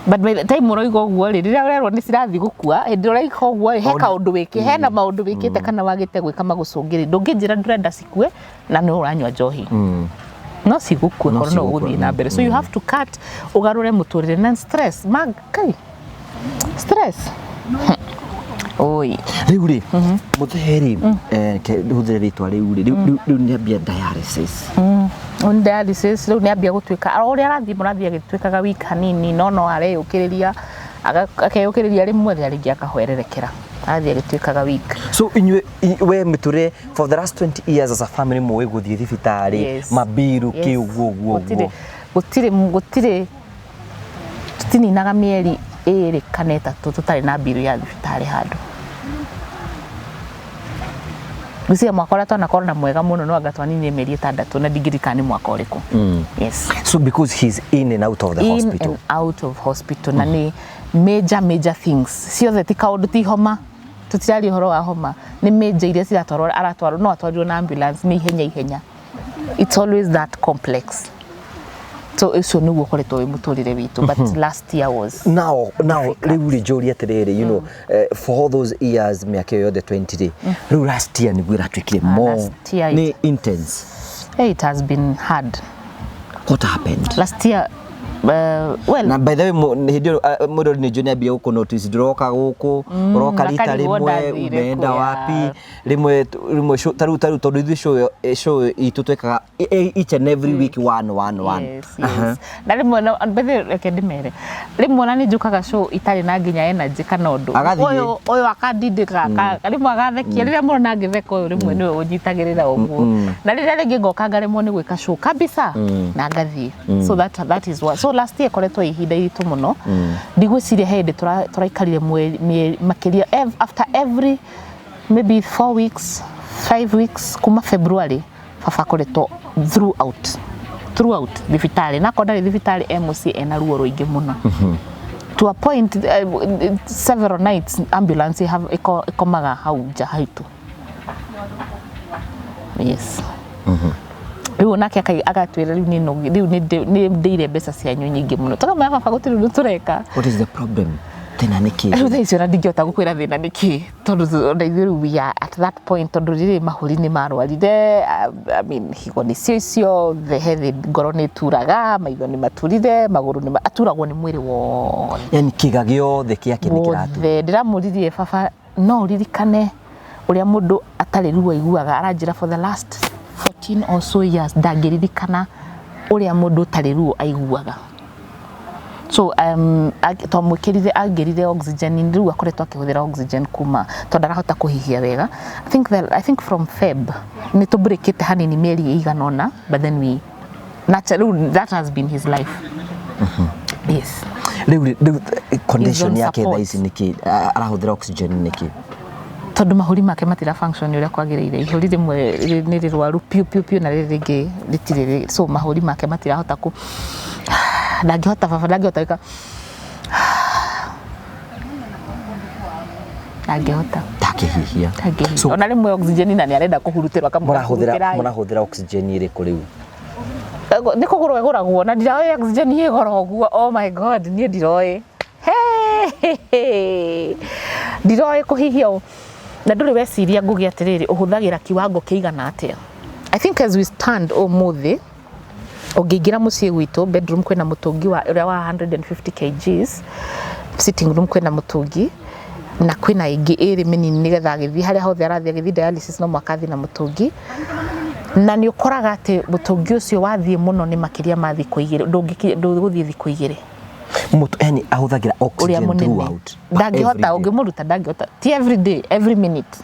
But by the time ũroiga ũguo rĩ, rĩrĩa ũrerwo nĩ cirathiĩ gũkua, hĩndĩ ĩrĩa ũraika ũguo rĩ, he kaũndũ wĩkĩ, hena maũndũ wĩkĩte kana wagĩte gwĩka magũcũngĩrĩria. Ndũngĩnjĩra ndũrenda cikue na nĩ ũranyua njohi. No cigũkua No korwo no cigũkua, ũgũthiĩ na mbere. So you have to cut, ũgarũre mũtũrĩre. Na stress, ma kai stress, oi. Rĩu rĩ, mũthee rĩ, hũthĩre rĩtwa rĩu rĩ, rĩu nĩ ambia dialysis. On dialysis rĩu nĩ ambia gũtuĩka, o ũrĩa arathiĩ mũrathiĩ agĩtuĩkaga weak hanini, no areyũkĩrĩria, akeyũkĩrĩria rĩmwe, rĩrĩa rĩngĩ akahwererekera, arathiĩ agĩtuĩkaga weak. So inyuĩ we mĩtũrĩre for the last 20 years as a family mũĩ gũthiĩ thibitarĩ, mabiru, kĩ, ũguo ũguo? Gũtirĩ. Ũguo. Gũtirĩ, tũtininaga mĩeri 2 kana 3 tũtarĩ na mbiru ya thibitarĩ handũ. Ngwĩciria mwaka ũrĩa twanakorwo na mwega mũno no anga twaninire mĩeri 6 na ndingĩririkana nĩ mwaka ũrĩkũ. Yes. So because he's in and out of the In hospital. and out of hospital. Na nĩ major major things ciothe, ti kaũndũ, ti homa, tũtiraria ũhoro wa homa, nĩ major iria ciratwarwo, aratwarwo, no atwarirwo na ambulance nĩ ihenya ihenya. It's always that complex. So ũcio nĩguo ũkoretwo wĩ mũtũrĩre witũ, but last year was Now rĩu rĩ, njũrie atĩrĩrĩ, for all those years, mĩaka ĩyo yothe 20 rĩ, rĩu last year nĩguo ĩratuĩkire more Last year nĩ intense. Hey, it has been hard. What happened? Last year, well, Na by the way, hĩndĩ ĩyo mũrori nĩ njũĩ nĩambia gũkũ notice ndũroka gũkũ, ũroka rita akarigwo rĩmwe, ndathire umeenda kũ, ya. wapi, rĩmwe rĩmwe tarĩu tondũ ithuĩ show show itũ twekaga each and every week, one one one. Yes. Na rĩmwe bethe reke ndĩmere, rĩmwe ona nĩ njũkaga show itarĩ na nginya energy kana ũndũ. Agathiĩ. Ũyũ akandindĩka, rĩmwe agathekia, rĩrĩa mũrona ngĩtheka ũyũ, rĩmwe nĩwe ũnyitagĩrĩra ũguo, na rĩrĩa rĩngĩ ngoka ngaremwo nĩ gwĩka show kabisa na ngathiĩ. So that is what, so last year ĩkoretwo ihinda iritũ mũno. Ndigwĩciria he hĩndĩ tũraikarire mweri makĩria after every maybe 4 weeks, 5 weeks, kuma February baba akoretwo throughout thibitarĩ, na akorwo ndarĩ thibitarĩ, e mũciĩ ena ruo rũingĩ mũno, to a point several nights ambulance ĩkomaga hau nja haitũ. Yes, rĩu onake agatwĩra rĩu nĩ rĩu nĩ ndĩire mbeca cianyu nyingĩ mũno. Tũkamwĩra, "Baba, gũtirĩ ũndũ tũreka." What is the problem? Thĩna nĩ kĩ? Rĩu thaa icio ona ndingĩhota gũkwĩra thĩna nĩ kĩ, tondũ ona ithuĩ rĩu we are at that point, tondũ rĩrĩ mahũri nĩ marwarire, I mean, higo nĩcio icio he thĩ, ngoro nĩ ĩturaga, maitho nĩ maturire, magũrũ nĩ aturagwo nĩ mwĩrĩ wothe. Yani kĩga gĩothe kĩake nĩ kĩratu. Wothe. Ndĩramũririe, "Baba, no ũririkane ũrĩa mũndũ atarĩ ruo aiguaga?" Aranjĩra for the last 14 or so years ndangĩririkana ũrĩa mũndũ ũtarĩ ruo aiguaga. So twamwĩkĩrire, angĩrire oxygen, rĩu akoretwo akĩhũthĩra oxygen kuma tondũ ndarahota kũhihia wega. I think from Feb nĩ tũbreakĩte hanini mĩeri ĩigana ũna, but then we rĩu that has been his life. Yes. Rĩu condition on yake thaa support. ici nĩkĩ arahũthĩra oxygen nĩkĩ? Tondũ mahũri make matira function ũrĩa kwagĩrĩire. Ihũri rĩmwe nĩ rĩrwaru piũ piũ piũ na rĩrĩ rĩngĩ rĩtirĩ so mahũri make matirahota ku ndangĩhota, baba ndangĩhota gwĩka, ndangĩhota. Ndangĩhihia. Ndangĩhihia. So Ona rĩmwe oxygen na nĩ arenda kũhurutĩrwo mũrahũthĩra akamũhurutĩra. Mũrahũthĩra oxygen ĩrĩkũ rĩu? Nĩ kũgũrwo ĩgũragwo na ndiroĩ oxygen ĩ goro ũguo. Oh my God, niĩ ndiroĩ. Hey, ndiroĩ kũhihia ũũ. Na ndũrĩ weciria ngugi atĩrĩrĩ, ũhũthagĩra kiwango kĩigana atĩa? I think as we stand ũmũthĩ, ũngĩingĩra mũciĩ gwitũ, bedroom kwĩna mũtũngi wa ũrĩa wa 150 kgs, sitting room kwĩna mũtũngi na kwĩna ĩngĩ ĩrĩ mĩnini, nĩgetha agĩthiĩ harĩa hothe arathiĩ, agĩthiĩ dialysis, no mũhaka athiĩ na mũtũngi. Na nĩ ũkoraga atĩ mũtũngi ũcio wathiĩ mũno nĩ makĩria ma thikũ 2, ndũgũthiĩ thikũ 2. Mũtu yani ahũthagĩra Ũrĩa oxygen mũnene throughout? Ndangĩhota. Every day. Ũngĩmũruta ndangĩhota. Ti every day, every minute,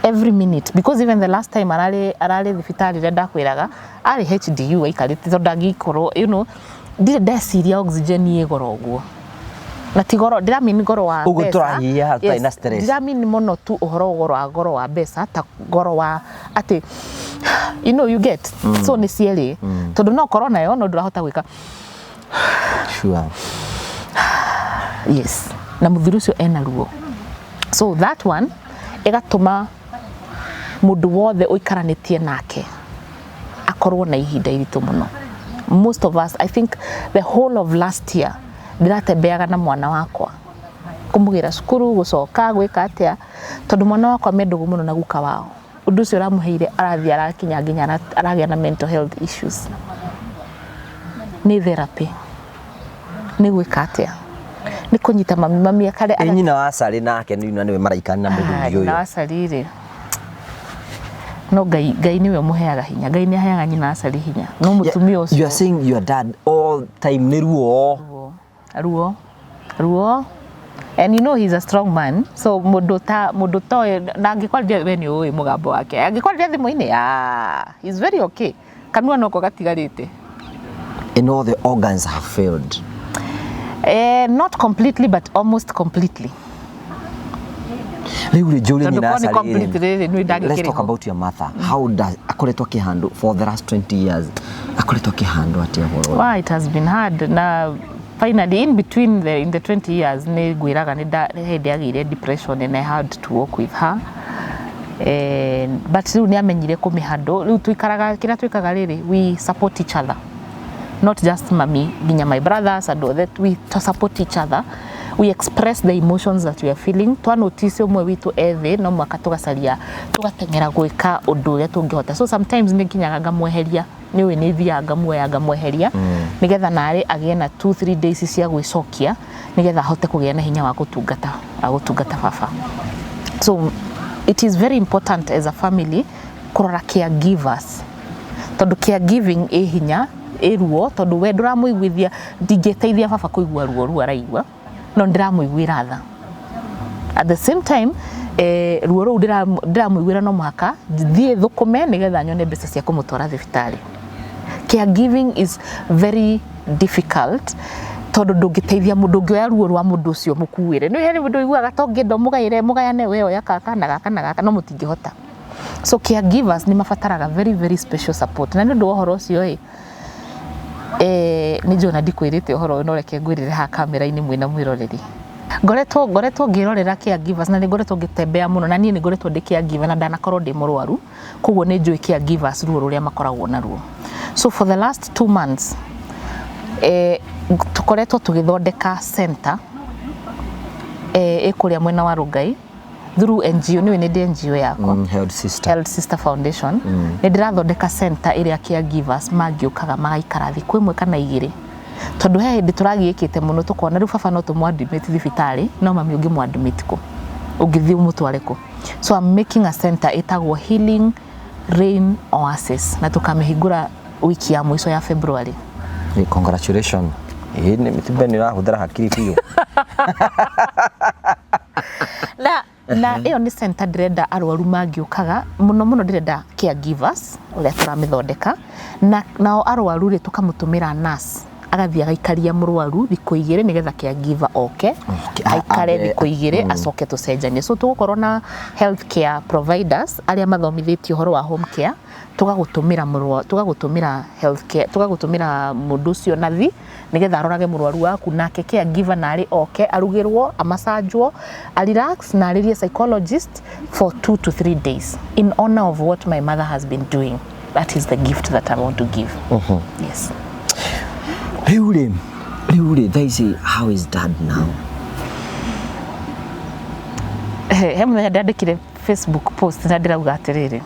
every minute, because even the last time ararĩ thibitarĩ rĩrĩa ndakwĩraga arĩ HDU aikarĩte, tondũ ndangĩkorwo, ndirĩ ndeciria oxygen ĩ goro ũguo, na ti goro ndĩramini goro wa Ũguo mbeca. tũrahihia tũtarĩ na stress. Ndiramini mũno tu ũhoro goro wa mbeca, ta goro wa atĩ you get. So nĩ cierĩ, tondũ no ũkorwo nayo no ndũrahota gwĩka. Yes, na mũthuri ũcio ena ruo, so that one ĩgatũma mũndũ wothe ũikaranĩtie nake akorwo na ihinda iritũ mũno. Most of us, I think the whole of last year ndĩratembeaga na mwana wakwa, kũmũgĩra cukuru, gũcoka gwĩka atĩa, tondũ mwana wakwa me ndũgũ mũno na guka wao. Ũndũ ũcio ũramũheire arathiĩ arakinya nginya aragĩa na mental health issues. Nĩ therapy, nĩ gwĩka atĩa, nĩ kũnyita mami, mami akare. Ĩ nyina wa Sally nake nĩ nĩwe maraikana na mũthuri Nyina ũyũ? wa Sally rĩ, no Ngai, Ngai nĩwe ũmũheaga hinya. Ngai nĩ aheaga nyina wa Sally hinya, no mũtumia You ũcio are saying your dad all time nĩ ruo? Ruo, ruo, ruo. And you know he's a strong man, so mũndũ toĩ na angĩkwarĩria, we nĩ ũĩ mũgambo wake, angĩkwarĩria thimũ-inĩ, ah, he's very okay, kanua noko gatigarĩte. And all the organs have failed? Not completely, but almost completely. Rĩu rĩ njũrie Tondũ nyina korwo nĩ Sally complete rĩrĩ, nĩ ndangĩkĩrĩ Let's talk ho. about your mother. How does akoretwo akĩhandwo for the last 20 years? Akoretwo akĩhandwo atĩa ũhoro ũyũ? Wow, it has been hard na finally in between the in the 20 years nĩ ngwĩraga nĩ hĩndĩ agĩire depression and I had to walk with her. And, but rĩu nĩ amenyire kũmĩhandle. Rĩu tũikaraga kĩrĩa twĩkaga rĩrĩ, we support each other, not just mami, nginya my brothers and all that, we to support each other. We express the emotions that we are feeling. Twa notice ũmwe witũ ethĩ no mwaka tũgacaria tũgateng'era gwĩka ũndũ ũrĩa tũngĩhota. So sometimes nĩ nginyaga ngamweheria, nĩ ũĩ nĩ thiaga ngamuoya ngamweheria nĩgetha narĩ agĩe na 2 3 days cia gwĩcokia nĩgetha ahote kũgĩa na hinya wa gũtungata baba. So it is very important as a family kũrora caregivers, tondũ caregiving ĩ hinya, ĩ ruo, tondũ we ndũramũiguithia. Ndingĩteithia baba kũigua ruo ruo araigua, no ndĩramũiguĩra tha at the same time. Ruo rũu ndĩramũiguĩra, no mũhaka thiĩ thũkũme nĩgetha nyone mbeca cia kũmũtwara thibitarĩ. Caregiving is very difficult tondũ ndũngĩteithia mũndũ, ndũngĩoya ruo rwa mũndũ ũcio mũkuĩre. Nĩ harĩ mũndũ ũiguaga to ngĩenda mũgaĩre mũgayane, we oya kaka na gaka na gaka, no mũtingĩhota. So caregivers nĩ mabataraga very very special support. Na nĩ ũndũ wa ũhoro ũcio ĩ, nĩ njũĩ na ndikwĩrĩte ũhoro ũyũ, no reke ngwĩrĩre haha kamera-inĩ mwĩna mwĩroreri. Ngoretwo ngĩrorera caregivers na nĩ ngoretwo ngĩtembea mũno, na niĩ nĩ ngoretwo ndĩ caregiver na ndanakorwo ndĩ mũrwaru, koguo nĩ njũĩ caregivers ruo rũrĩa makoragwo naruo. So for the last 2 months tũkoretwo tũgĩthondeka center ĩkũrĩa mwena wa Rongai through NGO. Nĩũĩ nĩ ndĩ NGO yakwa. Health Sister. Health Sister Foundation. Nĩ ndĩrathondeka center ĩrĩa caregivers mangĩũkaga magaikara thikũ ĩmwe kana igĩrĩ, tondũ he hĩndĩ tũragiĩkĩte mũno tũkona rĩu baba no tũmũ-admit thibitarĩ, no mami ũngĩmũ-admit kũ? Ũngĩthiĩ ũmũtware kũ? So I'm making a center ĩtagwo Healing Rain Oasis, na tũkamĩhingũra wiki ya mũico ya February. Hey, congratulations. Ĩĩ nĩ mĩtimbe nĩ ũrahũthĩra hakiri biũ. Na ĩyo nĩ center ndĩrenda arwaru mangĩũkaga mũno mũno, ndĩrenda caregivers ũrĩa tũramĩthondeka na nao arwaru rĩ, tũkamũtũmĩra nurse agathiĩ agaikaria mũrwaru thikũ 2 nĩgetha caregiver oke aikare thikũ 2, acoke tũcenjanie. So tũgũkorwo na health care providers arĩa mathomithĩtio ũhoro wa home care, tũgagũtũmĩra mũrwa tũgagũtũmĩra health care, tũgagũtũmĩra mũndũ ũcio nathi nĩgetha arorage mũrwaru waku, nake caregiver narĩ oke arugĩrwo, amassagwo, a relax na arĩrie psychologist for 2 to 3 days in honor of what my mother has been doing. That is the gift that I want to give. Yes. Rĩu rĩ thaa ici, how is dad now? He mũthenya ndandĩkire Facebook post na ndĩrauga atĩrĩrĩ,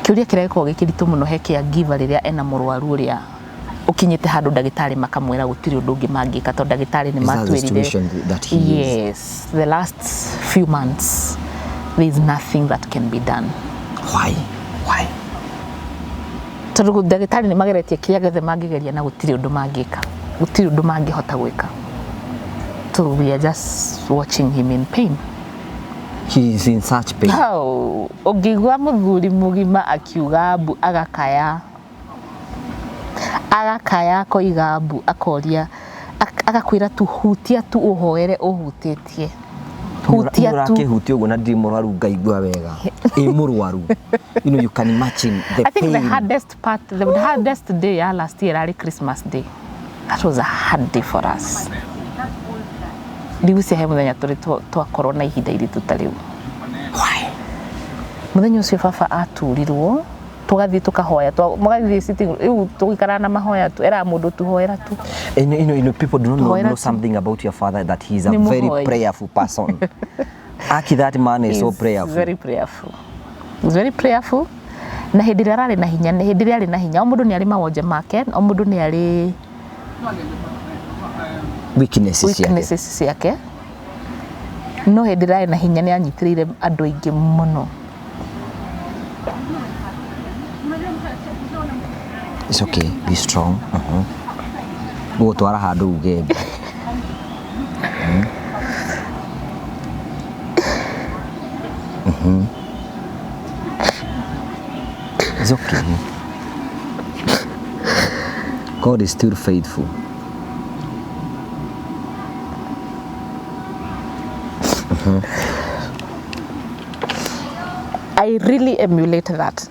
kĩũria kĩrĩa gĩkoragwo gĩ kĩritũ mũno he caregiver rĩrĩa ena mũrwaru ũrĩa ũkinyĩte handũ ndagĩtarĩ makamwĩra gũtirĩ ũndũ ũngĩ mangĩka tondũ ndagĩtarĩ nĩ Is that the matwĩrire situation that he is? Yes, the last few months there is nothing that can be done. Why? Tondũ ndagĩtarĩ nĩ mageretie kĩrĩa gĩothe mangĩgeria na gũtirĩ ũndũ mangĩka, gũtirĩ ũndũ mangĩhota gwĩka. So we are just watching him in pain. He is in such pain? Hau ũngĩigua mũthuri mũgima akiuga mbu, agakaya agakaya, akoiga mbu, akoria, agakwĩra tu hutia tu, ũhoere ũhutĩtie, hutia tu. Ũrakĩhutia ũguo na ndirĩ mũrwaru ngaigua wega ĩ mũrwaru, you can imagine the I think the pain. hardest part, the hardest day ya last year arĩ Christmas Day. That was a hard day for us. Ndigwĩciria he mũthenya tũrĩ twakorwo na ihinda iritũ ta rĩu. Why? Mũthenya ũcio baba aturirwo, tũgathiĩ tũkahoya, mũgathiĩ sitting rĩu tũgĩikara na mahoya tu, era mũndũ tuhoera tu. And people do not Hoera know tu. something about your father, that he is a Ni very mũhoi. prayerful person. Aki, that man is so He's prayerful. Very prayerful. He's very prayerful. Na hĩndĩ ĩrĩa ararĩ na hinya, hĩndĩ ĩrĩa arĩ na hinya, o mũndũ nĩ arĩ mawonje make, o mũndũ nĩ arĩ Weaknesses ciake. Weaknesses ciake, no hĩndĩ ĩrĩa arĩ na hinya nĩ anyitĩrĩire andũ aingĩ mũno. It's okay, be strong. Gũgũtwara handũ uge mbu. It's okay. God is still faithful. I really emulate that.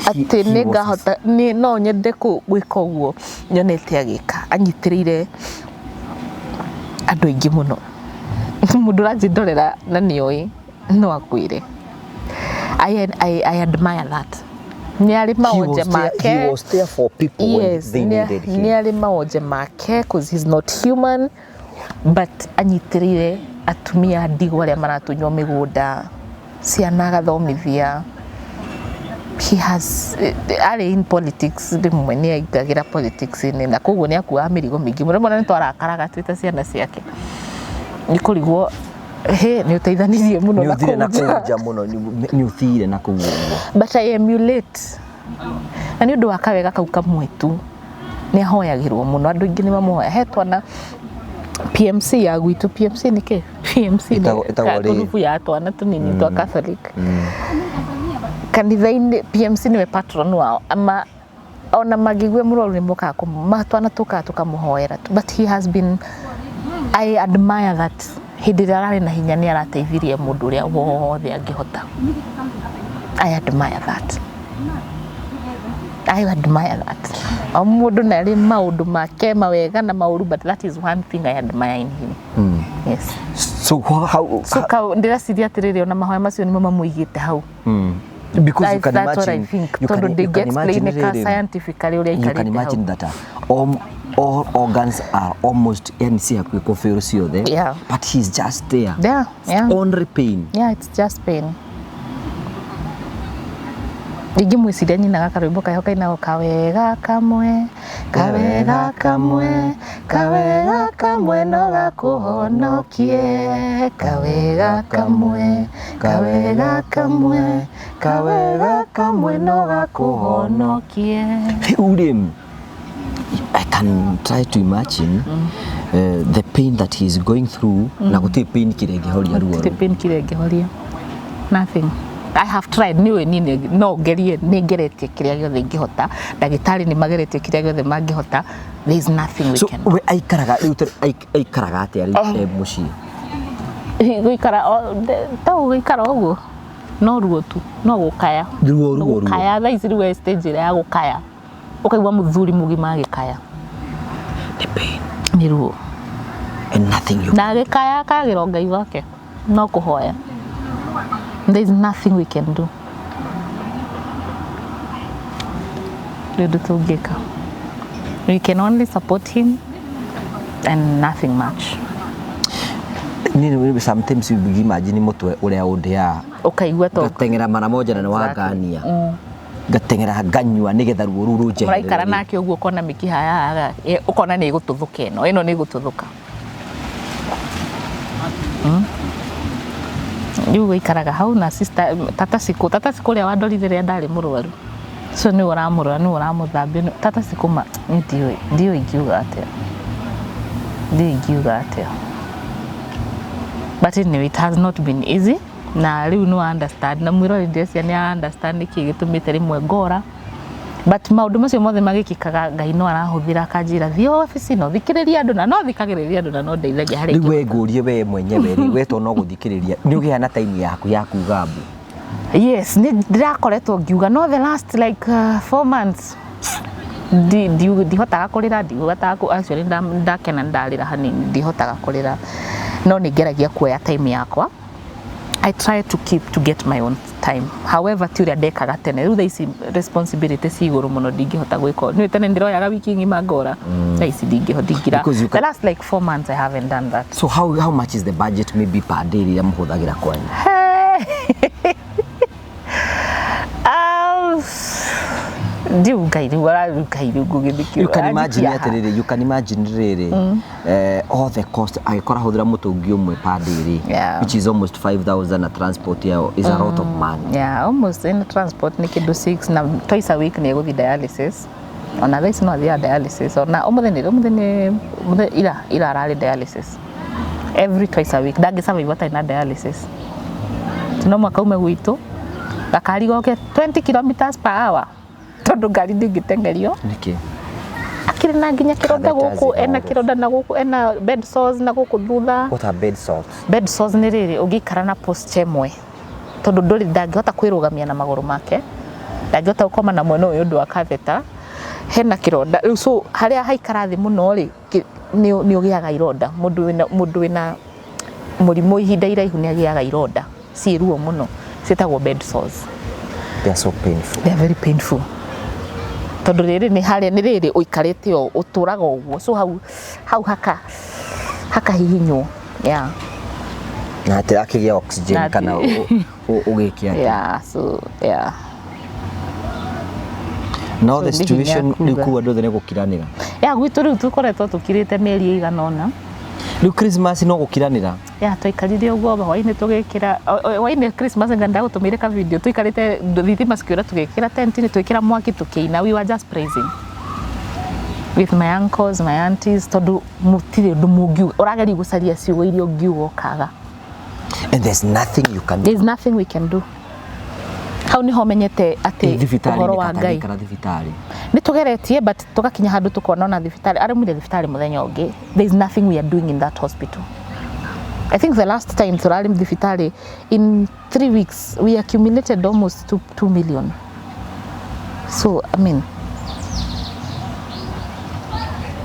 Atĩ He nĩ was ngahota nĩ no nyende gwĩka ũguo nyonete agĩka, anyitĩrĩire andũ aingĩ mũno. Mũndũ ũranjĩndorera na nĩoĩ no akwĩre. I admire that. Nĩ arĩ He mawonje was there, make. he was there for people when Yes, they needed him. nĩ arĩ mawonje make, cause he's not human, but anyitĩrĩire atumia ndigwa arĩa maratunywo mĩgũnda, ciana agathomithia. He has arĩ in politics, rĩmwe nĩ aingagĩra politics-inĩ, na koguo nĩ akuaga mĩrigo mĩingĩ mũno. Rĩmwe nĩ twarakaraga twĩ ta ciana ciake, nĩ kũrigwo he nĩ ũteithanirie mũno Nĩ na ũthire na kũu nja. kũu nja mũno, nĩ ũthire na kũu ũguo. But I emulate, na nĩ ũndũ wa kawega kau kamwe tu nĩ ahoyagĩrwo mũno, andũ aingĩ nĩ mamũhoya. He twana PMC ya gwitũ, PMC nĩ kĩ? PMC nĩ Ĩtagwo rĩ? ngurubu ya twana tũnini twa Catholic kanitha-inĩ. PMC nĩwe patron wao, ama ona mangĩigua mũrwaru nĩ mokaga twana tũkaga tũkamũhoera. But he has been, I admire that hĩndĩ ĩrĩa ararĩ na hinya nĩ arateithirie mũndũ ũrĩa wothe angĩhota. I admire that. I admire that. O mũndũ na arĩ maũndũ make mawega na maũru, but that is one thing I admire in him. Yes. So how, So ndĩreciria atĩrĩrĩ, ona mahoya macio nĩmo mamũigĩte hau. Because you can That's what I imagine, think. you can, Tondũ you can imagine ndĩngĩ-explainĩka rĩrĩ, scientifically ũrĩa you can aikarĩte hau. imagine that all organs are almost, yani si hakuhĩ kũfail ciothe, but he's just there. Only pain. Yeah, it's just pain. Ingĩmwĩciria nyinaga karwĩmbo kaheho kainagwo, kawega kamwe, kawega kamwe, kawega kamwe no gakũhonokie, kawega kamwe, kawega kamwe, kawega kamwe no gakũhonokie. Rĩu rĩ, I can try to imagine the pain that he is going through, na gũtirĩ pain kĩrĩa ĩngĩhoria ruo Gũtirĩ rũu. pain killer ĩngĩhoria. Nothing. I have tried, nĩ niĩ no ngerie, nĩ ngeretie kĩrĩa gĩothe ingĩhota, ndagĩtarĩ nĩ mageretie kĩrĩa gĩothe mangĩhota. There is nothing we So can we aikaraga rĩu aikaraga atĩa rĩu mũciĩ? Gũikara ta gũikara ũguo, no ruo tu, no gũkaya. Ruo, ruo, ruo. Gũkaya. Thaa ici rĩu e stage ĩrĩa ya gũkaya, ũkaigua mũthuri mũgima agĩkaya. The pain. Nĩ ruo. And nothing you Na agĩkaya akagĩra Ngai wake, no kũhoya. There is nothing we can do. Rĩu ũndũ tũngĩka, we can only support him and nothing much. Niĩ sometimes you imagine mũtwe ũrĩa ũndĩaga. Ũkaigua to Ngateng'era mara moja na nĩ wangania, ngateng'era nganyua nĩgetha ruo rũu rũnjeherere. Mũraikara nake ũguo, ũkona mĩkiha yaga, ũkona nĩ ĩgũtũthũka, ĩno nĩ ĩgũtũthũka. Rĩu gũikaraga hau na sister tata Cikũ, tata Cikũ ũrĩa wandorire rĩrĩa ndarĩ mũrwaru, so nĩwe ũramũrora, nĩwe ũramũthambia. Tata Cikũ ma niĩ ndiũĩ ingiuga atĩa, ndiũĩ ingiuga atĩa, but anyway, it has not been easy. Na rĩu nĩ understand, na mwĩrori ndĩrecia nĩ understand nĩkĩ gĩtũmĩte rĩmwe ngora, but maũndũ macio mothe magĩkĩkaga, Ngai no arahũthĩra akanjĩra thiĩ wabici no thikĩrĩrie andũ, na no thikagĩrĩria andũ na no ndeithagia harĩa. Rĩu we ngũrie, we mwenyewe rĩ, we to no gũthikĩrĩria, nĩ ũgĩa na time yaku ya kuga mbu? Yes, nĩ ndĩrakoretwo ngiuga, no the last like 4 months ndihotaga kũrĩra, ndihotaga actually ndakena ndarĩra hanini, ndihotaga kũrĩra, no nĩ ngeragia kuoya time yakwa. I try to keep to get my own time. However, ti ũrĩa ndekaga tene. Rĩu thaa ici responsibility ci igũrũ mũno, ndingĩhota gwĩka. Nĩ tene ndĩroyaga wiki ng'ima ngora. Thaa ici ndingĩhota, ndingira. Because you The last like 4 months I haven't done that. So how much is the budget maybe per day rĩrĩa mũhũthagĩra kwanyu? Ndiu Ngai rĩu rĩu Ngai rĩu ngũgĩthikio. You can imagine atĩrĩrĩ, you can imagine rĩrĩ, all the cost angĩkorwo ahũthĩra mũtũngi ũmwe per day rĩ, which is almost 5000, na transport yao is a lot of money. Yeah, almost in transport nĩ kĩndũ 6, na twice a week nĩ egũthiĩ dialysis. Ona thaa ici no athiaga dialysis. Ona ũmũthĩ nĩ ũmũthĩ ira ararĩ dialysis. Every twice a week ndangĩ survive atarĩ na dialysis. No mwaka ume gwitũ gakari goke 20 kilometers per hour, tondũ ngari ndĩngĩteng'erio. Nĩkĩ? Akĩrĩ na nginya kĩronda Catheters. gũkũ, ena Igũrũ. kĩronda na gũkũ, ena bed sores na gũkũ thutha. What are bed salts? Bed sores nĩ rĩrĩ ũngĩikara na posture ĩmwe. Tondũ ndũrĩ, ndangĩhota kwĩrũgamia na magũrũ make, ndangĩhota gũkoma na mwena ũyũ ũndũ wa catheter, hena kĩronda. Rĩu so harĩa haikara thĩ mũno rĩ, nĩ ũgĩaga ironda. Mũndũ wĩna mũrimũ ihinda iraihu nĩ agĩaga ironda ciĩ ruo mũno, ciĩtagwo bed sores. They are so painful. They are very painful, tondũ rĩrĩ nĩ harĩa nĩ rĩrĩ ũikarĩte o ũtũraga ũguo, so hau hakahihinywo, yeah. Na hatirakĩgĩa oxygen Na kana ũgĩke atĩa. Yeah, so yeah. No So the nĩ hinya situation rĩu kuga. kuu andũ othe nĩ gũkiranĩra. Ya, gwitũ rĩu tũkoretwo tũkirĩte mĩeri ĩigana ũna. Rĩu Christmas no gũkiranĩra. Ya, twaikarire ũguo, hwainĩ tũgĩkĩra hwainĩ Christmas, nga ndagũtũmĩire ka video, tũikarĩte thitima cikĩũra, tũgĩkĩra tent-inĩ, twĩkĩra mwaki, tũkĩina. We were just praising with my uncles, my aunties, tondũ mũtirĩ ũndũ mũngiuga, ũrageria gũcaria ciugo iria ũngiuga ũkaga. And there's nothing you can do. There's nothing we can do. Hau niho menyete atĩ Thibitarĩ ũhoro wa Ngai. Kana thibitarĩ? Nĩ tũgeretie, but tũgakinya handũ tũkona ona thibitarĩ arumire thibitarĩ mũthenya ũngĩ, there is nothing we are doing in that hospital. I think the last time tũrarĩ thibitarĩ, in 3 weeks we accumulated almost 2 million. So I mean,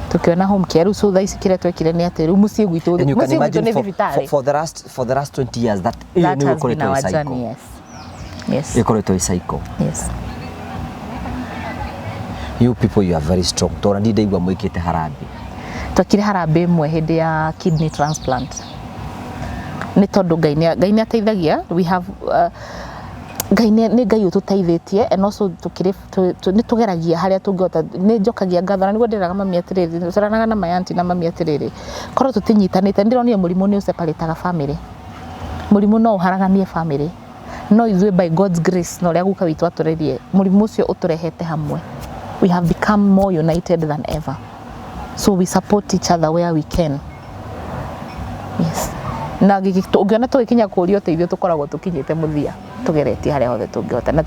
tukiona home care rĩu, so thaa ici kĩrĩa twekire nĩ atĩ rĩu mũciĩ gwitũ And you can mũciĩ gwitũ imagine nĩ thibitarĩ. for the last 20 years that ĩyo That nĩ has been ĩkoretwo our ĩ cycle. journey, yes. Ĩkoretwo ĩ cycle. Yes. You people, you are very strong, tondũ niĩ ndaigua mwĩkĩte harambee. Twekire harambee ĩmwe hĩndĩ ya kidney transplant, nĩ tondũ Ngai nĩ ateithagia. We have Ngai nĩ Ngai ũtũteithĩtie, and also tũkĩrĩ nĩ tũgeragia harĩa tũngĩhota. Nĩ njokagia ngatho na nĩguo ndĩraga mami atĩrĩrĩ, tũranaga na my auntie na mami atĩrĩrĩ, korwo tũtinyitanĩte, ndĩronire mũrimũ nĩ ũseparataga family, mũrimũ no ũharaganie family, no ithuĩ by God's grace na ũrĩa guka witũ atũrerie, mũrimũ ũcio ũtũrehete hamwe. We have become more united than ever, so we support each other where we can, yes. Na ũngĩona tũgĩkinya kũria ũteithio, tũkoragwo tũkinyĩte mũthia, tũgeretie harĩa hothe tũngĩhota, na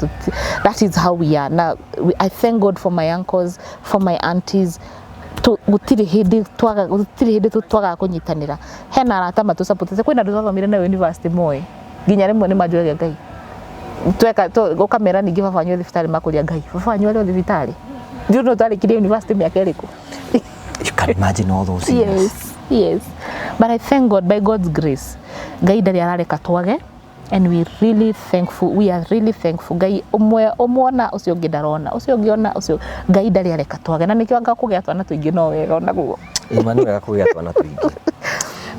that is how we are. Na I thank God for my uncles, for my aunties. Gũtirĩ hĩndĩ twagaga kũnyitanĩra. Hena arata matũsupportete, kwĩna andũ twathomire nayo university moĩ, nginya rĩmwe nĩ manjũragia, Ngai tweka ũkamera ningĩ baba wanyu e thibitarĩ, makũria, Ngai, baba wanyu arĩ o thibitarĩ, ndiũ no twarĩkirie university mĩaka ĩrĩkũ? You can imagine all those years. Yes, but I thank God, by God's grace Ngai ndarĩ arareka twage, and we really thankful, we are really thankful. Ngai ũmwe ũmwona ũcio ũngĩ ndarona, ũcio ũngĩ ona ũcio, Ngai ndarĩ areka twage, na nĩkĩo anga kũgĩa twana tũingĩ no wega onaguo. Ĩma, nĩ wega kũgĩa twana tũingĩ,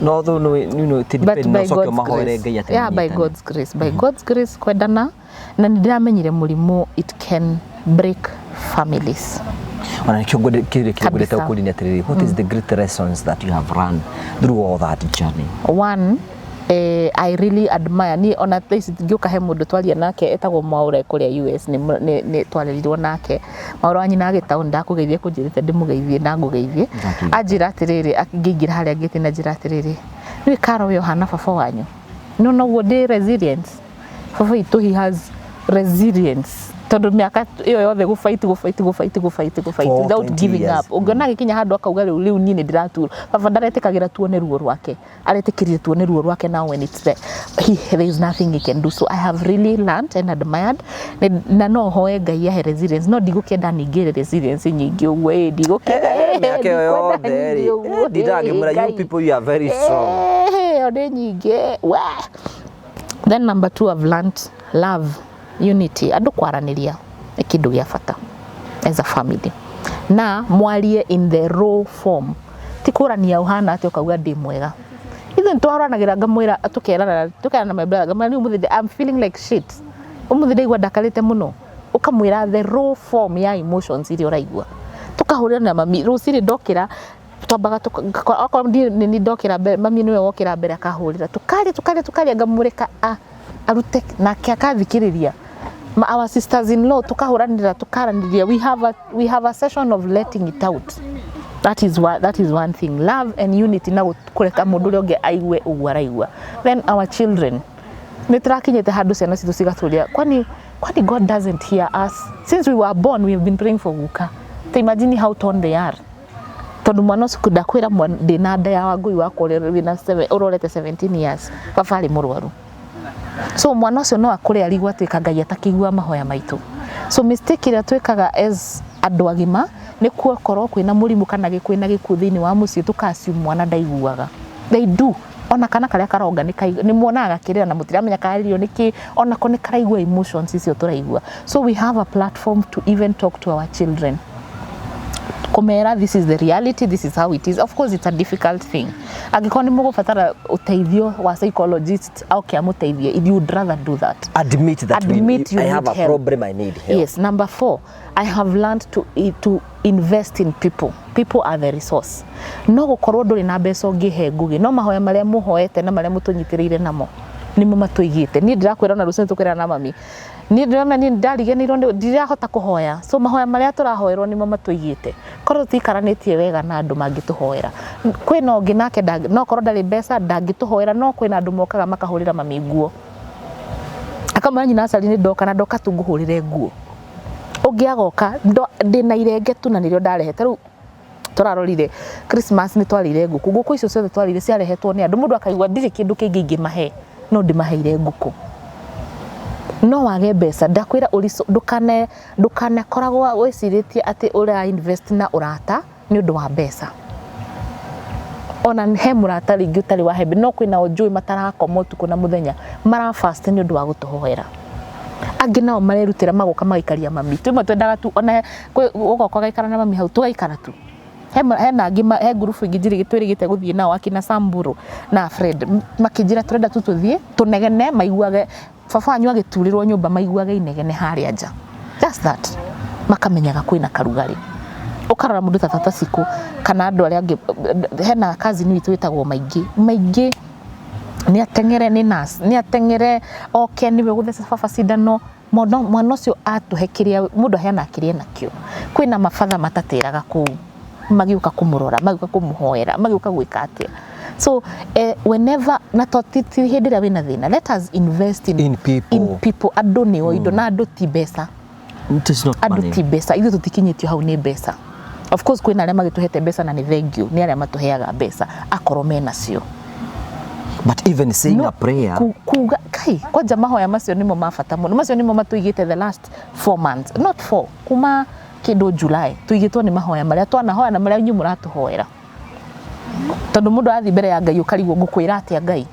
no though no ti But depend no by coke God's mahoere grace, Ngai atĩ yeah, by mũnyitane. God's grace, by God's grace, kwendana, na nĩ ndĩramenyire mũrimũ, it can break families. Ona nĩkĩo kĩrĩa kĩrĩa ngwendete Kabisa. gũkũria nĩ atĩrĩrĩ, what is the great lessons that you have run through all that journey? One, I really admire, niĩ ona thaa ici ngĩũka he mũndũ twaria nake etagwo Mwaũre kũrĩa US, nĩ twarĩrirwo nake Mwaũre wa nyina agĩtaũ, ndakũgeithie kũnjĩrĩte ndĩmũgeithie na ngũgeithie. Ndakĩigua. Anjĩra atĩrĩrĩ, ngĩingĩra harĩa ngĩte na njĩra atĩrĩrĩ, nĩũĩ Karo, we ũhana baba wanyu, no noguo ndĩ resilience. Baba witũ, he has resilience, tondũ mĩaka ĩyo yothe gũfight, gũfight, gũfight, gũfight, gũfight For without 20 giving years. up. Ũngĩona agĩkinya handũ akauga, rĩu niĩ nĩ ndĩraturwo, baba ndaretĩkagĩra tuone ruo rwake, aretĩkĩrire tuone ruo rwake. Now when it's there, there is nothing he can do. So I have really learned and admired. Na no hoe Ngai ahe resilience, no ndigũkĩenda ningĩ resilience nyingĩ ũguo, ĩ ndigũkĩenda Mĩaka ĩyo ndikwenda yothe nyingĩ rĩ ũguo, ndindangĩmwĩra, you Ngai. people, you are very strong. Ĩyo nĩ nyingĩ we. Then number two, I've learned love, unity, andũ kwaranĩria nĩ kĩndũ gĩa bata as a family, na mwarie in the raw form, ti kũrania ũhana atĩ ũkauga ndĩ mwega. Ithuĩ nĩtwaranagĩra, ngamwĩra, tũkerana, tũkerana my brother, ngamwĩra, "Rĩu ũmũthĩ I'm feeling like shit, ũmũthĩ ndaigua ndakarĩte mũno." Ũkamwĩra the raw form ya emotions iria ũraigua. Tũkahũrĩra na mami rũcinĩ ndokĩra, twambaga okorwo nĩ niĩ ndokĩra mbere, mami nĩwe wokĩra mbere, akahũrĩra, tukaria, tukaria, tukaria, ngamũreka arute nake akathikĩrĩria. Our sisters in law tukahũranĩra, tukaranĩria, we have a session of letting it out. That is one thing, love and unity, na kũreka mũndũ ũrĩa ũngĩ aigue ũguo araigua. Then our children, nĩ tũrakinyĩte handũ ciana citũ cigatũria, kwani God doesn't hear us? Since we were born, we have been praying for guka. Ta imagine how torn they are, tondũ mwana ũcio ndakwĩra ndĩna nda ya Wangũi wakwa ũrĩa wĩna ũrorete 17 years, baba arĩ mũrwaru. So mwana ũcio no akũre arigwo atĩka Ngai atakĩigua mahoya maitũ. So mistake ĩrĩa twĩkaga as andũ agima nĩ gũkorwo kwĩna mũrimũ kana kwĩna gĩkuũ thĩinĩ wa mũciĩ, tũka assume mwana ndaiguaga. They do. Ona kana karĩa karonga nĩ muonaga gakĩrĩra na mũtiramenya karĩrio nĩkĩ, onako nĩ karaigua emotions icio tũraigua. So we have a platform to even talk to our children, kũmera this is the reality, this is how it is. Of course it's a difficult thing. Angĩkorwo nĩ mũgũbatara ũteithio wa psychologist oke amũteithie, if you would rather do that. Admit that Admit you I have need a help. problem, I need help. Yes. Number four, I have learned to invest in people. People are the resource. No gũkorwo ndũrĩ na mbeca ũngĩhe Ngugi, no mahoya marĩa mũhoete na marĩa mũtũnyitĩrĩire namo nĩmo matũigĩte. Niĩ ndĩrakwĩra ona rũcinĩ tũkwĩra na mami, niĩ ndĩrona niĩ ndariganĩirwo ndirahota kũhoya. So mahoya marĩa tũrahoerwo nĩmo matũigĩte. Korwo tũtikaranĩtie wega na andũ mangĩtũhoera, kwĩna ũngĩ nake no korwo ndarĩ mbeca ndangĩtũhoera, no kwĩna andũ mokaga makahũrĩra mami nguo, akamwĩra nyina acari nĩ ndoka na ndoka tu ngũhũrĩre nguo. Ũngĩ agoka ndĩna irenge tu na nĩrĩo ndarehete. Rĩu tũrarorire Christmas nĩ twarĩire ngũkũ. Ngũkũ icio ciothe twarĩire ciarehetwo nĩ andũ. Mũndũ akaigua ndirĩ kĩndũ kĩngĩ ingĩmahe no ndĩmaheire ngũkũ. No wage mbeca, ndakwĩra ndũkanakoragwo wĩcirĩtie atĩ ũra invest na ũrata nĩ ũndũ wa mbeca. Ona he mũrata rĩngĩ ũtarĩ wa hembe, no kwĩna o njũĩ matarakoma ũtukũ na mũthenya, mara fast nĩ ũndũ wa gũtũhoera. Angĩ nao marerutĩra magoka magaikaria mami. Twĩmwe twendaga tu ona ũgoka ũgaikara na mami hau, tũgaikara tu. Hena angĩ he ngurubu ingĩ twĩrĩgĩte gũthiĩ nao akina Samburu na Fred, makĩnjĩra tũrenda tu tũthiĩ tũnegene, maiguage baba wanyu agĩturĩrwo nyũmba, maiguage inegene harĩa nja. Just that. Makamenyaga kwĩna karugarĩ. Ũkarora mũndũ ta Tata Cikũ kana andũ arĩa angĩ, hena cousin witũ wĩtagwo Maingĩ. Maingĩ nĩ ateng'ere, nĩ nurse, nĩ ateng'ere oke nĩwe gũtheca baba cindano. Mwana ũcio atũhe kĩrĩa mũndũ aheanaga kĩrĩa enakĩo. Kwĩna mabatha matatĩraga kũu, magĩũka kũmũrora, magĩũka kũmũhoera, magĩũka gwĩka atĩa. So whenever na to ti hĩndĩ ĩrĩa wĩna thĩna, let us invest in people. In people. Andũ nĩo indo na andũ ti mbeca. It is not Andũ money. ti mbeca. Ithuĩ tũtikinyĩtio hau nĩ mbeca. Of course kwĩna arĩa magĩtũhete mbeca na nĩ thank you, nĩ arĩa matũheaga mbeca akorwo menacio. But even saying No, a prayer. Kuga kai kwanja mahoya macio nĩmo ma bata mũno. Macio nĩmo matũigĩte the last 4 months, not 4, kuma kĩndũ July tũigĩtwo nĩ mahoya marĩa twanahoya na marĩa inyuĩ mũratũhoera. Tondũ mũndũ athiĩ mbere ya Ngai ũkarigwo ngũkwĩra atĩa Ngai.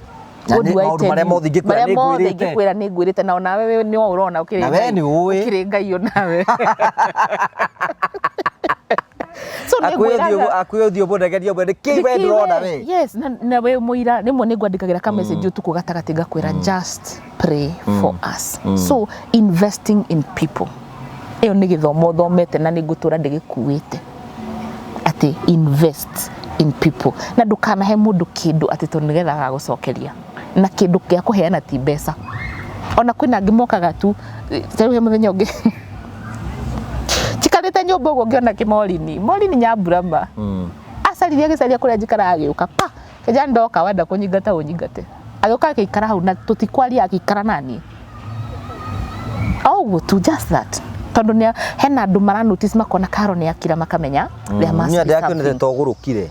Na What nĩ do I maũndũ tell marĩa you? mothe ingĩkwĩra Marĩa nĩ mothe ngwĩrĩte. ingĩkwĩra nĩ ngwĩrĩte, na onawe we nĩ ũrona ũkĩrĩ Na we Ngai. nĩ ũĩ. Ũkĩrĩ Ngai onawe. So nĩ Akuĩ ngwĩraga ũthiũ ũthiũ mũnegerie ũmwe, nĩ kĩĩ we Nĩkĩ ndũrona we? we? Yes, na we mũira rĩmwe nĩ ngwandĩkagĩra ka message ũtukũ gatagatĩ ngakwĩra just pray for us. So investing in people, ĩyo nĩ gĩthomo thomete na nĩ ngũtũra ndĩgĩkuĩte, atĩ invest in people na ndũkanahe mũndũ kĩndũ atĩ tondũ nĩgetha agagũcokeria, na kĩndũ gĩa kũheana ti mbeca. Ona kwĩna angĩ mokaga tu, ta rĩu he mũthenya ũngĩ njikarĩte nyũmba ũguo ngĩona kĩmorini morini Nyamburama acaririe agĩcaria kũrĩa njikaraga, agĩũka pa kĩnja ndoka wenda kũnyingata ũnyingate, agĩũka agĩikara hau na tũtikwaria, agĩikara naniĩ o ũguo tu, just that, tondũ nĩ hena andũ mara notice makona Karo nĩ akira, makamenya there must Niĩ be ndĩrakĩonete something. ta ũgũrũkire.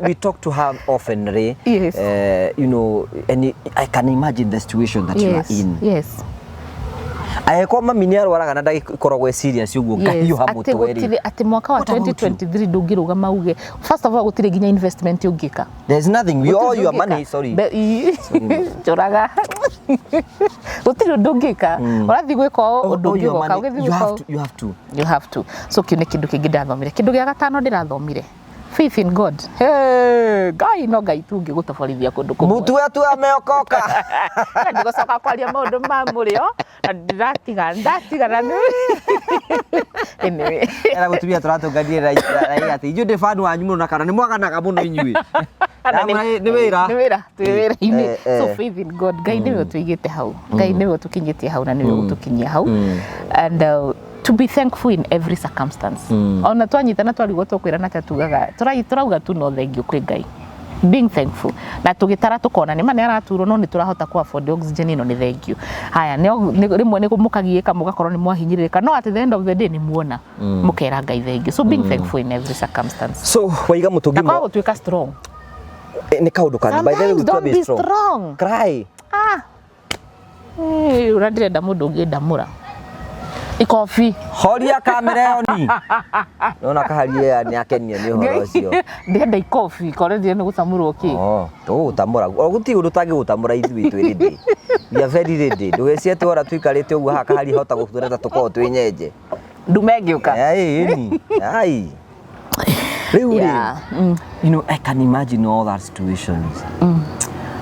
We talk to her often, Yes. And I can imagine the situation that you are in. Angĩkorwo mami nĩ arwaraga na ndagĩkoragwo e serious ũguo ngahiũha Atĩ mũtwe rĩ. gũtirĩ atĩ mwaka wa What about you? 2023 ndũngĩrũgama uge first of all gũtirĩ nginya investment ũngĩka. There's nothing. We all Gũtirĩ your ũndũ money, ũngĩka. sorry. Njũraga. Gũtirĩ ũndũ ũngĩka. Ũrathiĩ gwĩka ũndũ All your ũngĩgoka, money. ũgĩthiĩ You gwĩka have to, you have to. You have to. So kĩu nĩ kĩndũ kĩngĩ ndathomire. Kĩndũ gĩa gatano ndĩrathomire, faith in God. Hey, Ngai no Ngai tu ũngĩgũtoborithia kũndũ kũmwe. Mũtue tu ameokoka. Na ndigũcoka kwaria maũndũ ma mũrĩo na ndĩratiga ndatigana nĩ anyway. Era mũtumia tũratũnganire rai atĩ inyuĩ ndĩ fan wanyu mũno na kana nĩ mwaganaga mũno inyuĩ. Nĩ wĩra. Nĩ wĩra, twĩ wĩra-inĩ. So faith in God, Ngai nĩwe ũtũigĩte hau, Ngai nĩwe ũtũkinyĩtie hau na nĩwe ũgũtũkinyia hau, and to be thankful in every circumstance. Ona twanyitana twarigwo tũkwĩrana atĩa, tugaga tũrauga tu no thengiũ kwĩ Ngai, being thankful, na tũgĩtara tũkona nĩ ma nĩ araturwo no nĩ tũrahota ku afford oxygen ĩno, nĩ thengiũ. Haya, rĩmwe nĩ mũkagiĩka mũgakorwo nĩ mwahinyĩrĩrĩka, no at the end of the day nĩ muona mũkera Ngai thengiũ. So being thankful in every circumstance. So waiga mũtũngi Na kwaga gũtuĩka strong. Nĩ kaũndũ kangĩ. By the way, Sometimes gũtua don't be strong. Cry. Eh, ũrĩa ndĩrenda mũndũ ũngĩndamũra ikobi. Horia kamera ĩyo ni. Nona kaharia nĩ akenio nĩ ũhoro ũcio. Ndĩrenda ikobi korwo ndĩrenda gũcamũrwo kĩ. Oh, tũgũgũtamũra. O gũtirĩ ũndũ tangĩgũtamũra ithuĩ twĩ ready. We are very ready. Ndũgecirie atĩ wona tũikarĩte ũguo haha kaharia hota gũtwĩra ta tũkoragwo twĩ nyenje. Ndume ĩngĩũka. Ai, ĩni. Ai. Rĩu rĩ, Yeah. you know, I can imagine all that situations.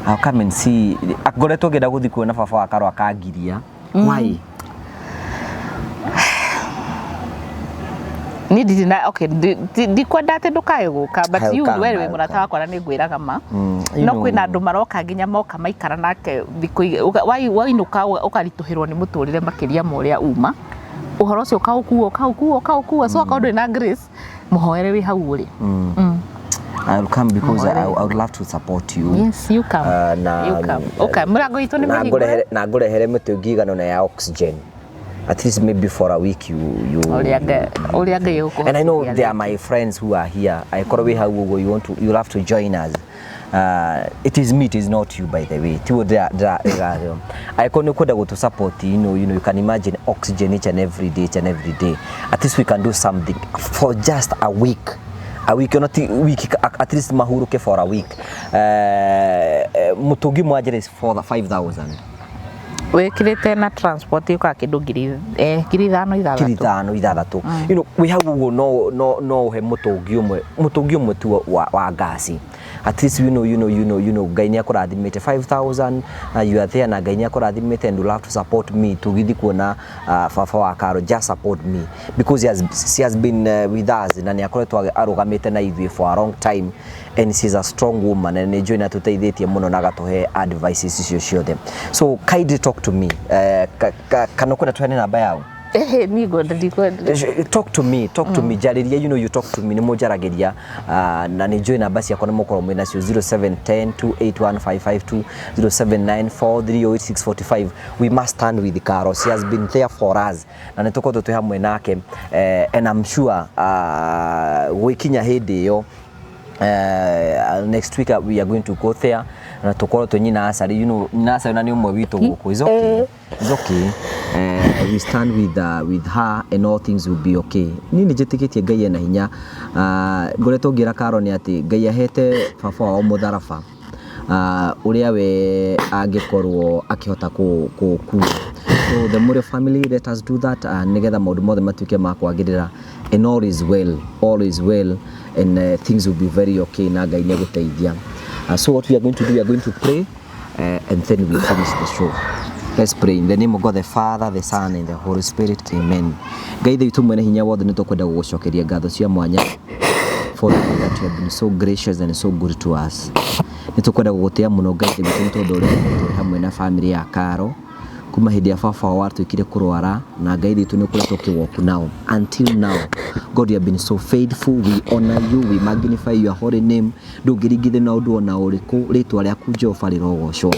I'll come and see. Ngoretwo ngĩenda gũthiĩ kuona baba wa Karo akangiria. Why? Niĩ ndirĩ na, okay, ndikwenda atĩ ndũkae gũka, but I'll you come, we wĩ I'll mũrata come. wakwa na nĩ ngwĩraga ma. You No know. kwĩna andũ maroka nginya moka maikara nake thikũ wainũka ũkaritũhĩrwo nĩ mũtũrĩre makĩria ma ũrĩa uma. Ũhoro ũcio ũkaũkua ũkaũkua ũkaũkua, so akorwo ndũrĩ na grace, mũhoere wĩ hau ũrĩ. I'll come because Mũhoere. I would love to support you. Yes, you come. Na You come. Okay, mũrango witũ nĩ na mũhingũre. ngũrehere, na ngũrehere mĩtũngi igana na ya oxygen. At least maybe for a week you Ũrĩa Ngai, ũrĩa Ngai egũkũhotithia. And I know there are my friends who are here. I korwo wĩ hau ũguo, you have to join us. It is me, it is not you, by the way. Tiwo ndĩra ndĩra ndĩra. Angĩkorwo nĩ ũkwenda gũtũ support, you can imagine oxygen each and every day, each and every day. At least we can do something for just a week. A week, not week, at least mahuruke for a week. Mũtũngi mwanjĩra is for the 5,000. Wĩkĩrĩte na transport yũkaga kĩndũ 5,000 Ngiri 6. 5, 6. Wĩ hau ũguo no ũhe mũtũngi ũmwe tu wa ngasi. At least Ngai nĩ akũrathimĩte 5000, you are there na Ngai nĩ akũrathimĩte and you'll have to support me tũgĩthiĩ kuona baba wa Karo. Just support me because she has been with us na nĩ akoretwo arũgamĩte na ithuĩ for a long time and she's a strong woman and nĩ njũĩ nĩ atũteithĩtie mũno na agatũhe advices icio ciothe. So kindly talk to me, kana ũkwenda tũheane namba yao? Ehe, niĩ ngwenda, ndikwenda. Talk to me, talk to me, njarĩria, you talk to me, nĩ mũnjaragĩria, na nĩ njũĩ namba ciakwa nĩ mũkorwo mwĩ nacio, 0710 281552, 0794 308645. We must stand with Caro. She has been there for us na nĩ tũkoretwo twĩ hamwe nake, and I'm sure gwĩkinya hĩndĩ ĩyo, next week we are going to go there na tukorwo twĩ nyina acarĩ, nyina acarĩ na nĩ ũmwe witũ gũkũ. It's okay, it's okay. We stand with her and all things will be okay. Niĩ nĩ njĩtĩkĩtie Ngai ena hinya. Ngoretwo ngĩra Karo nĩ atĩ Ngai ahete baba wao mũtharaba ũrĩa we angĩkorwo akĩhota kũũkua. So the Mũrĩo family, let us do that, nĩgetha maũndũ mothe matuĩke ma kwagĩrĩra and all is well, all is well and things will be very okay na Ngai nĩ egũteithia. So what we are going to do, we are going to pray and then we finish the show. Let's pray in the name of God the Father, the Son and the Holy Spirit. Amen. Ngai witũ mwene hinya wothe, nĩ tũkwenda gũgũcokeria ngatho cia mwanya for the way that you have been so gracious and so good to us. Nĩ tũkwenda gũgũtĩa mũno, Ngai witũ, nĩ tondũ ũrĩa ũkoretwo ũrĩ hamwe na family ya Karo kuma hĩndĩ ya baba wao watuĩkire kũrwara, na Ngai witũ nĩ ũkoretwo ũkĩwalk nao until now. God, you have been so faithful. We honor you, we magnify your holy name. Ndũngĩringithio na ũndũ ona ũrĩkũ, rĩtwa rĩaku Jehova rĩrogocwo.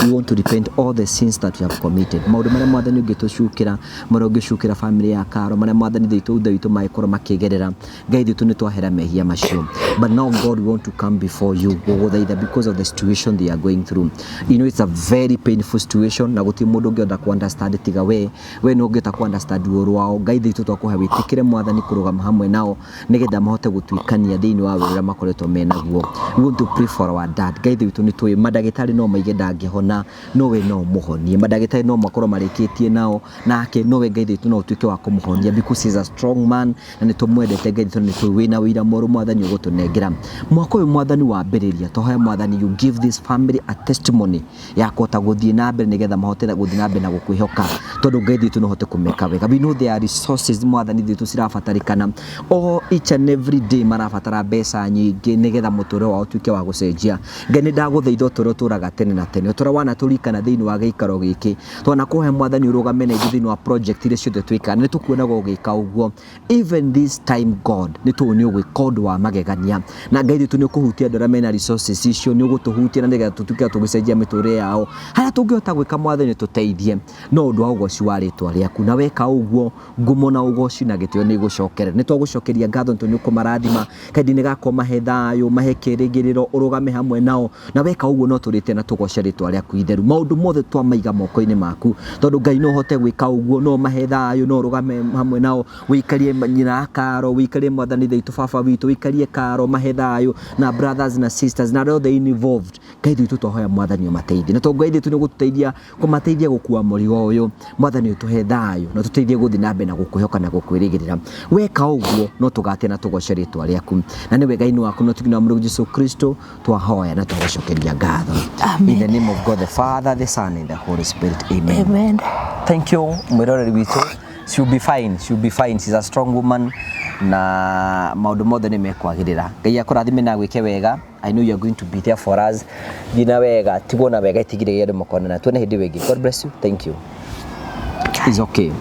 We want to repent all the sins that we have committed, maũndũ marĩa Mwathani ũngĩtũcukĩra, marĩa ũngĩcukĩra family ya Karo, marĩa Mwathani witũ ithe witũ mangĩkorwo makĩgerera. Ngai witũ, nĩ twahera mehia macio, but now God, we want to come before you gũgũthaitha because of the situation they are going through. It's a very painful situation na gũtirĩ mũndũ ũngĩhota ku understand tiga we. We nĩ ũngĩhota ku understand ruo rwao. Ngai witũ, twakũhe wĩtĩkĩre Mwathani kũrũgama hamwe nao nĩgetha mahote gũtuĩkania thĩinĩ wa wĩra ũrĩa makoretwo menaguo. We want to pray for our dad. Ngai witũ, nĩ tũĩ mandagĩtarĩ no maige ndangĩhona, no we no mũhonie. Mandagĩtarĩ no makorwo marĩkĩtie nao nake, no we Ngai witũ no ũtuĩke wa kũmũhonia because he is a strong man na nĩ tũmwendete. Ngai witũ, nĩ tũĩ wĩna wĩira mwerũ Mwathani ũgũtũnengera mwaka ũyũ. Mwathani wambĩrĩria, tũhoe Mwathani you give this family a testimony ya kũhota gũthiĩ na mbere nĩgetha mahote gũthiĩ na mbere na gũkwĩhoka, tondũ Ngai witũ no ũhote kũmeka wega. We know there are resources, Mwathani witũ, cirabatarĩkana o each and every day. Marabatara mbeca nyingĩ nĩgetha mũtũrĩre wao ũtuĩke wa gũcenjia. Ngai, nĩ ndagũthaitha ũtũre ũtũraga tene na tene, ũtũra wanatũrikana thĩinĩ wa gĩikaro gĩkĩ, twanakũhe Mwathani ũrũgame na ithuĩ thĩinĩ wa project iria ciothe twĩkaga, na nĩ tũkuonaga ũgĩka ũguo. Even this time, God, nĩ tũũ nĩ ũgwĩka ũndũ wa magegania, na Ngai witũ nĩ ũkũhutia andũ arĩa mena resources icio, nĩ ũgũtũhutia na nĩgetha tũtuĩke tũgĩcenjia mĩtũrĩre yao. Harĩa tũngĩhota gwĩka, Mwathani, tũteithie no ũndũ wa ũgoci wa rĩtwa rĩaku, na weka ũguo ngumo na ũgoci na gĩtĩo nĩ igũcokere. Nĩ twagũcokeria ngatho nĩ tondũ nĩ ũkũmarathima kahinda-inĩ gakwa, mahe thayũ, mahe kĩrĩgĩrĩro, ũrũgame hamwe nao, na weka ũguo no tũrĩte na tũgoce rĩtwa rĩaku. Rĩaku itheru. Maũndũ mothe twamaiga moko-inĩ maku, tondũ Ngai no ũhote gwĩka ũguo, no ũmahe thayũ, no ũrũgame hamwe nao, wĩikarie nyina wa Karo, wĩikarie mwathani ithe witũ, baba witũ, wĩikarie Karo, mahe thayũ na brothers na sisters na arĩa othe involved. Ngai witũ, twahoya Mwathani ũmateithie, na tondũ Ngai witũ nĩ ũgũtũteithia kũmateithia gũkua mũrigo ũyũ, Mwathani ũtũhe thayũ na ũtũteithie gũthiĩ na mbere na gũkwĩhoka na gũkwĩrĩgĩrĩra. Weka ũguo no tũgatĩa na tũgoce rĩtwa rĩaku, na nĩ wega-inĩ waku na ũtugi wa Mũrũguo Jesu Kristo twahoya na twagũcokeria ngatho. Amen. In the name of God the Father, the Son and the Holy Spirit. Amen. Amen. Thank you, mwĩroreri witũ. She'll be fine, she'll be fine. She's a strong woman na maũndũ mothe nĩ mekwagĩrĩra. Ngai akũrathime na agwĩke wega. I know you are going to be there for us. Thiĩ na wega, tigwo na wega, itigire andũ makonana. Tuone hĩndĩ ĩyo ĩngĩ. God bless you. Thank you. It's okay.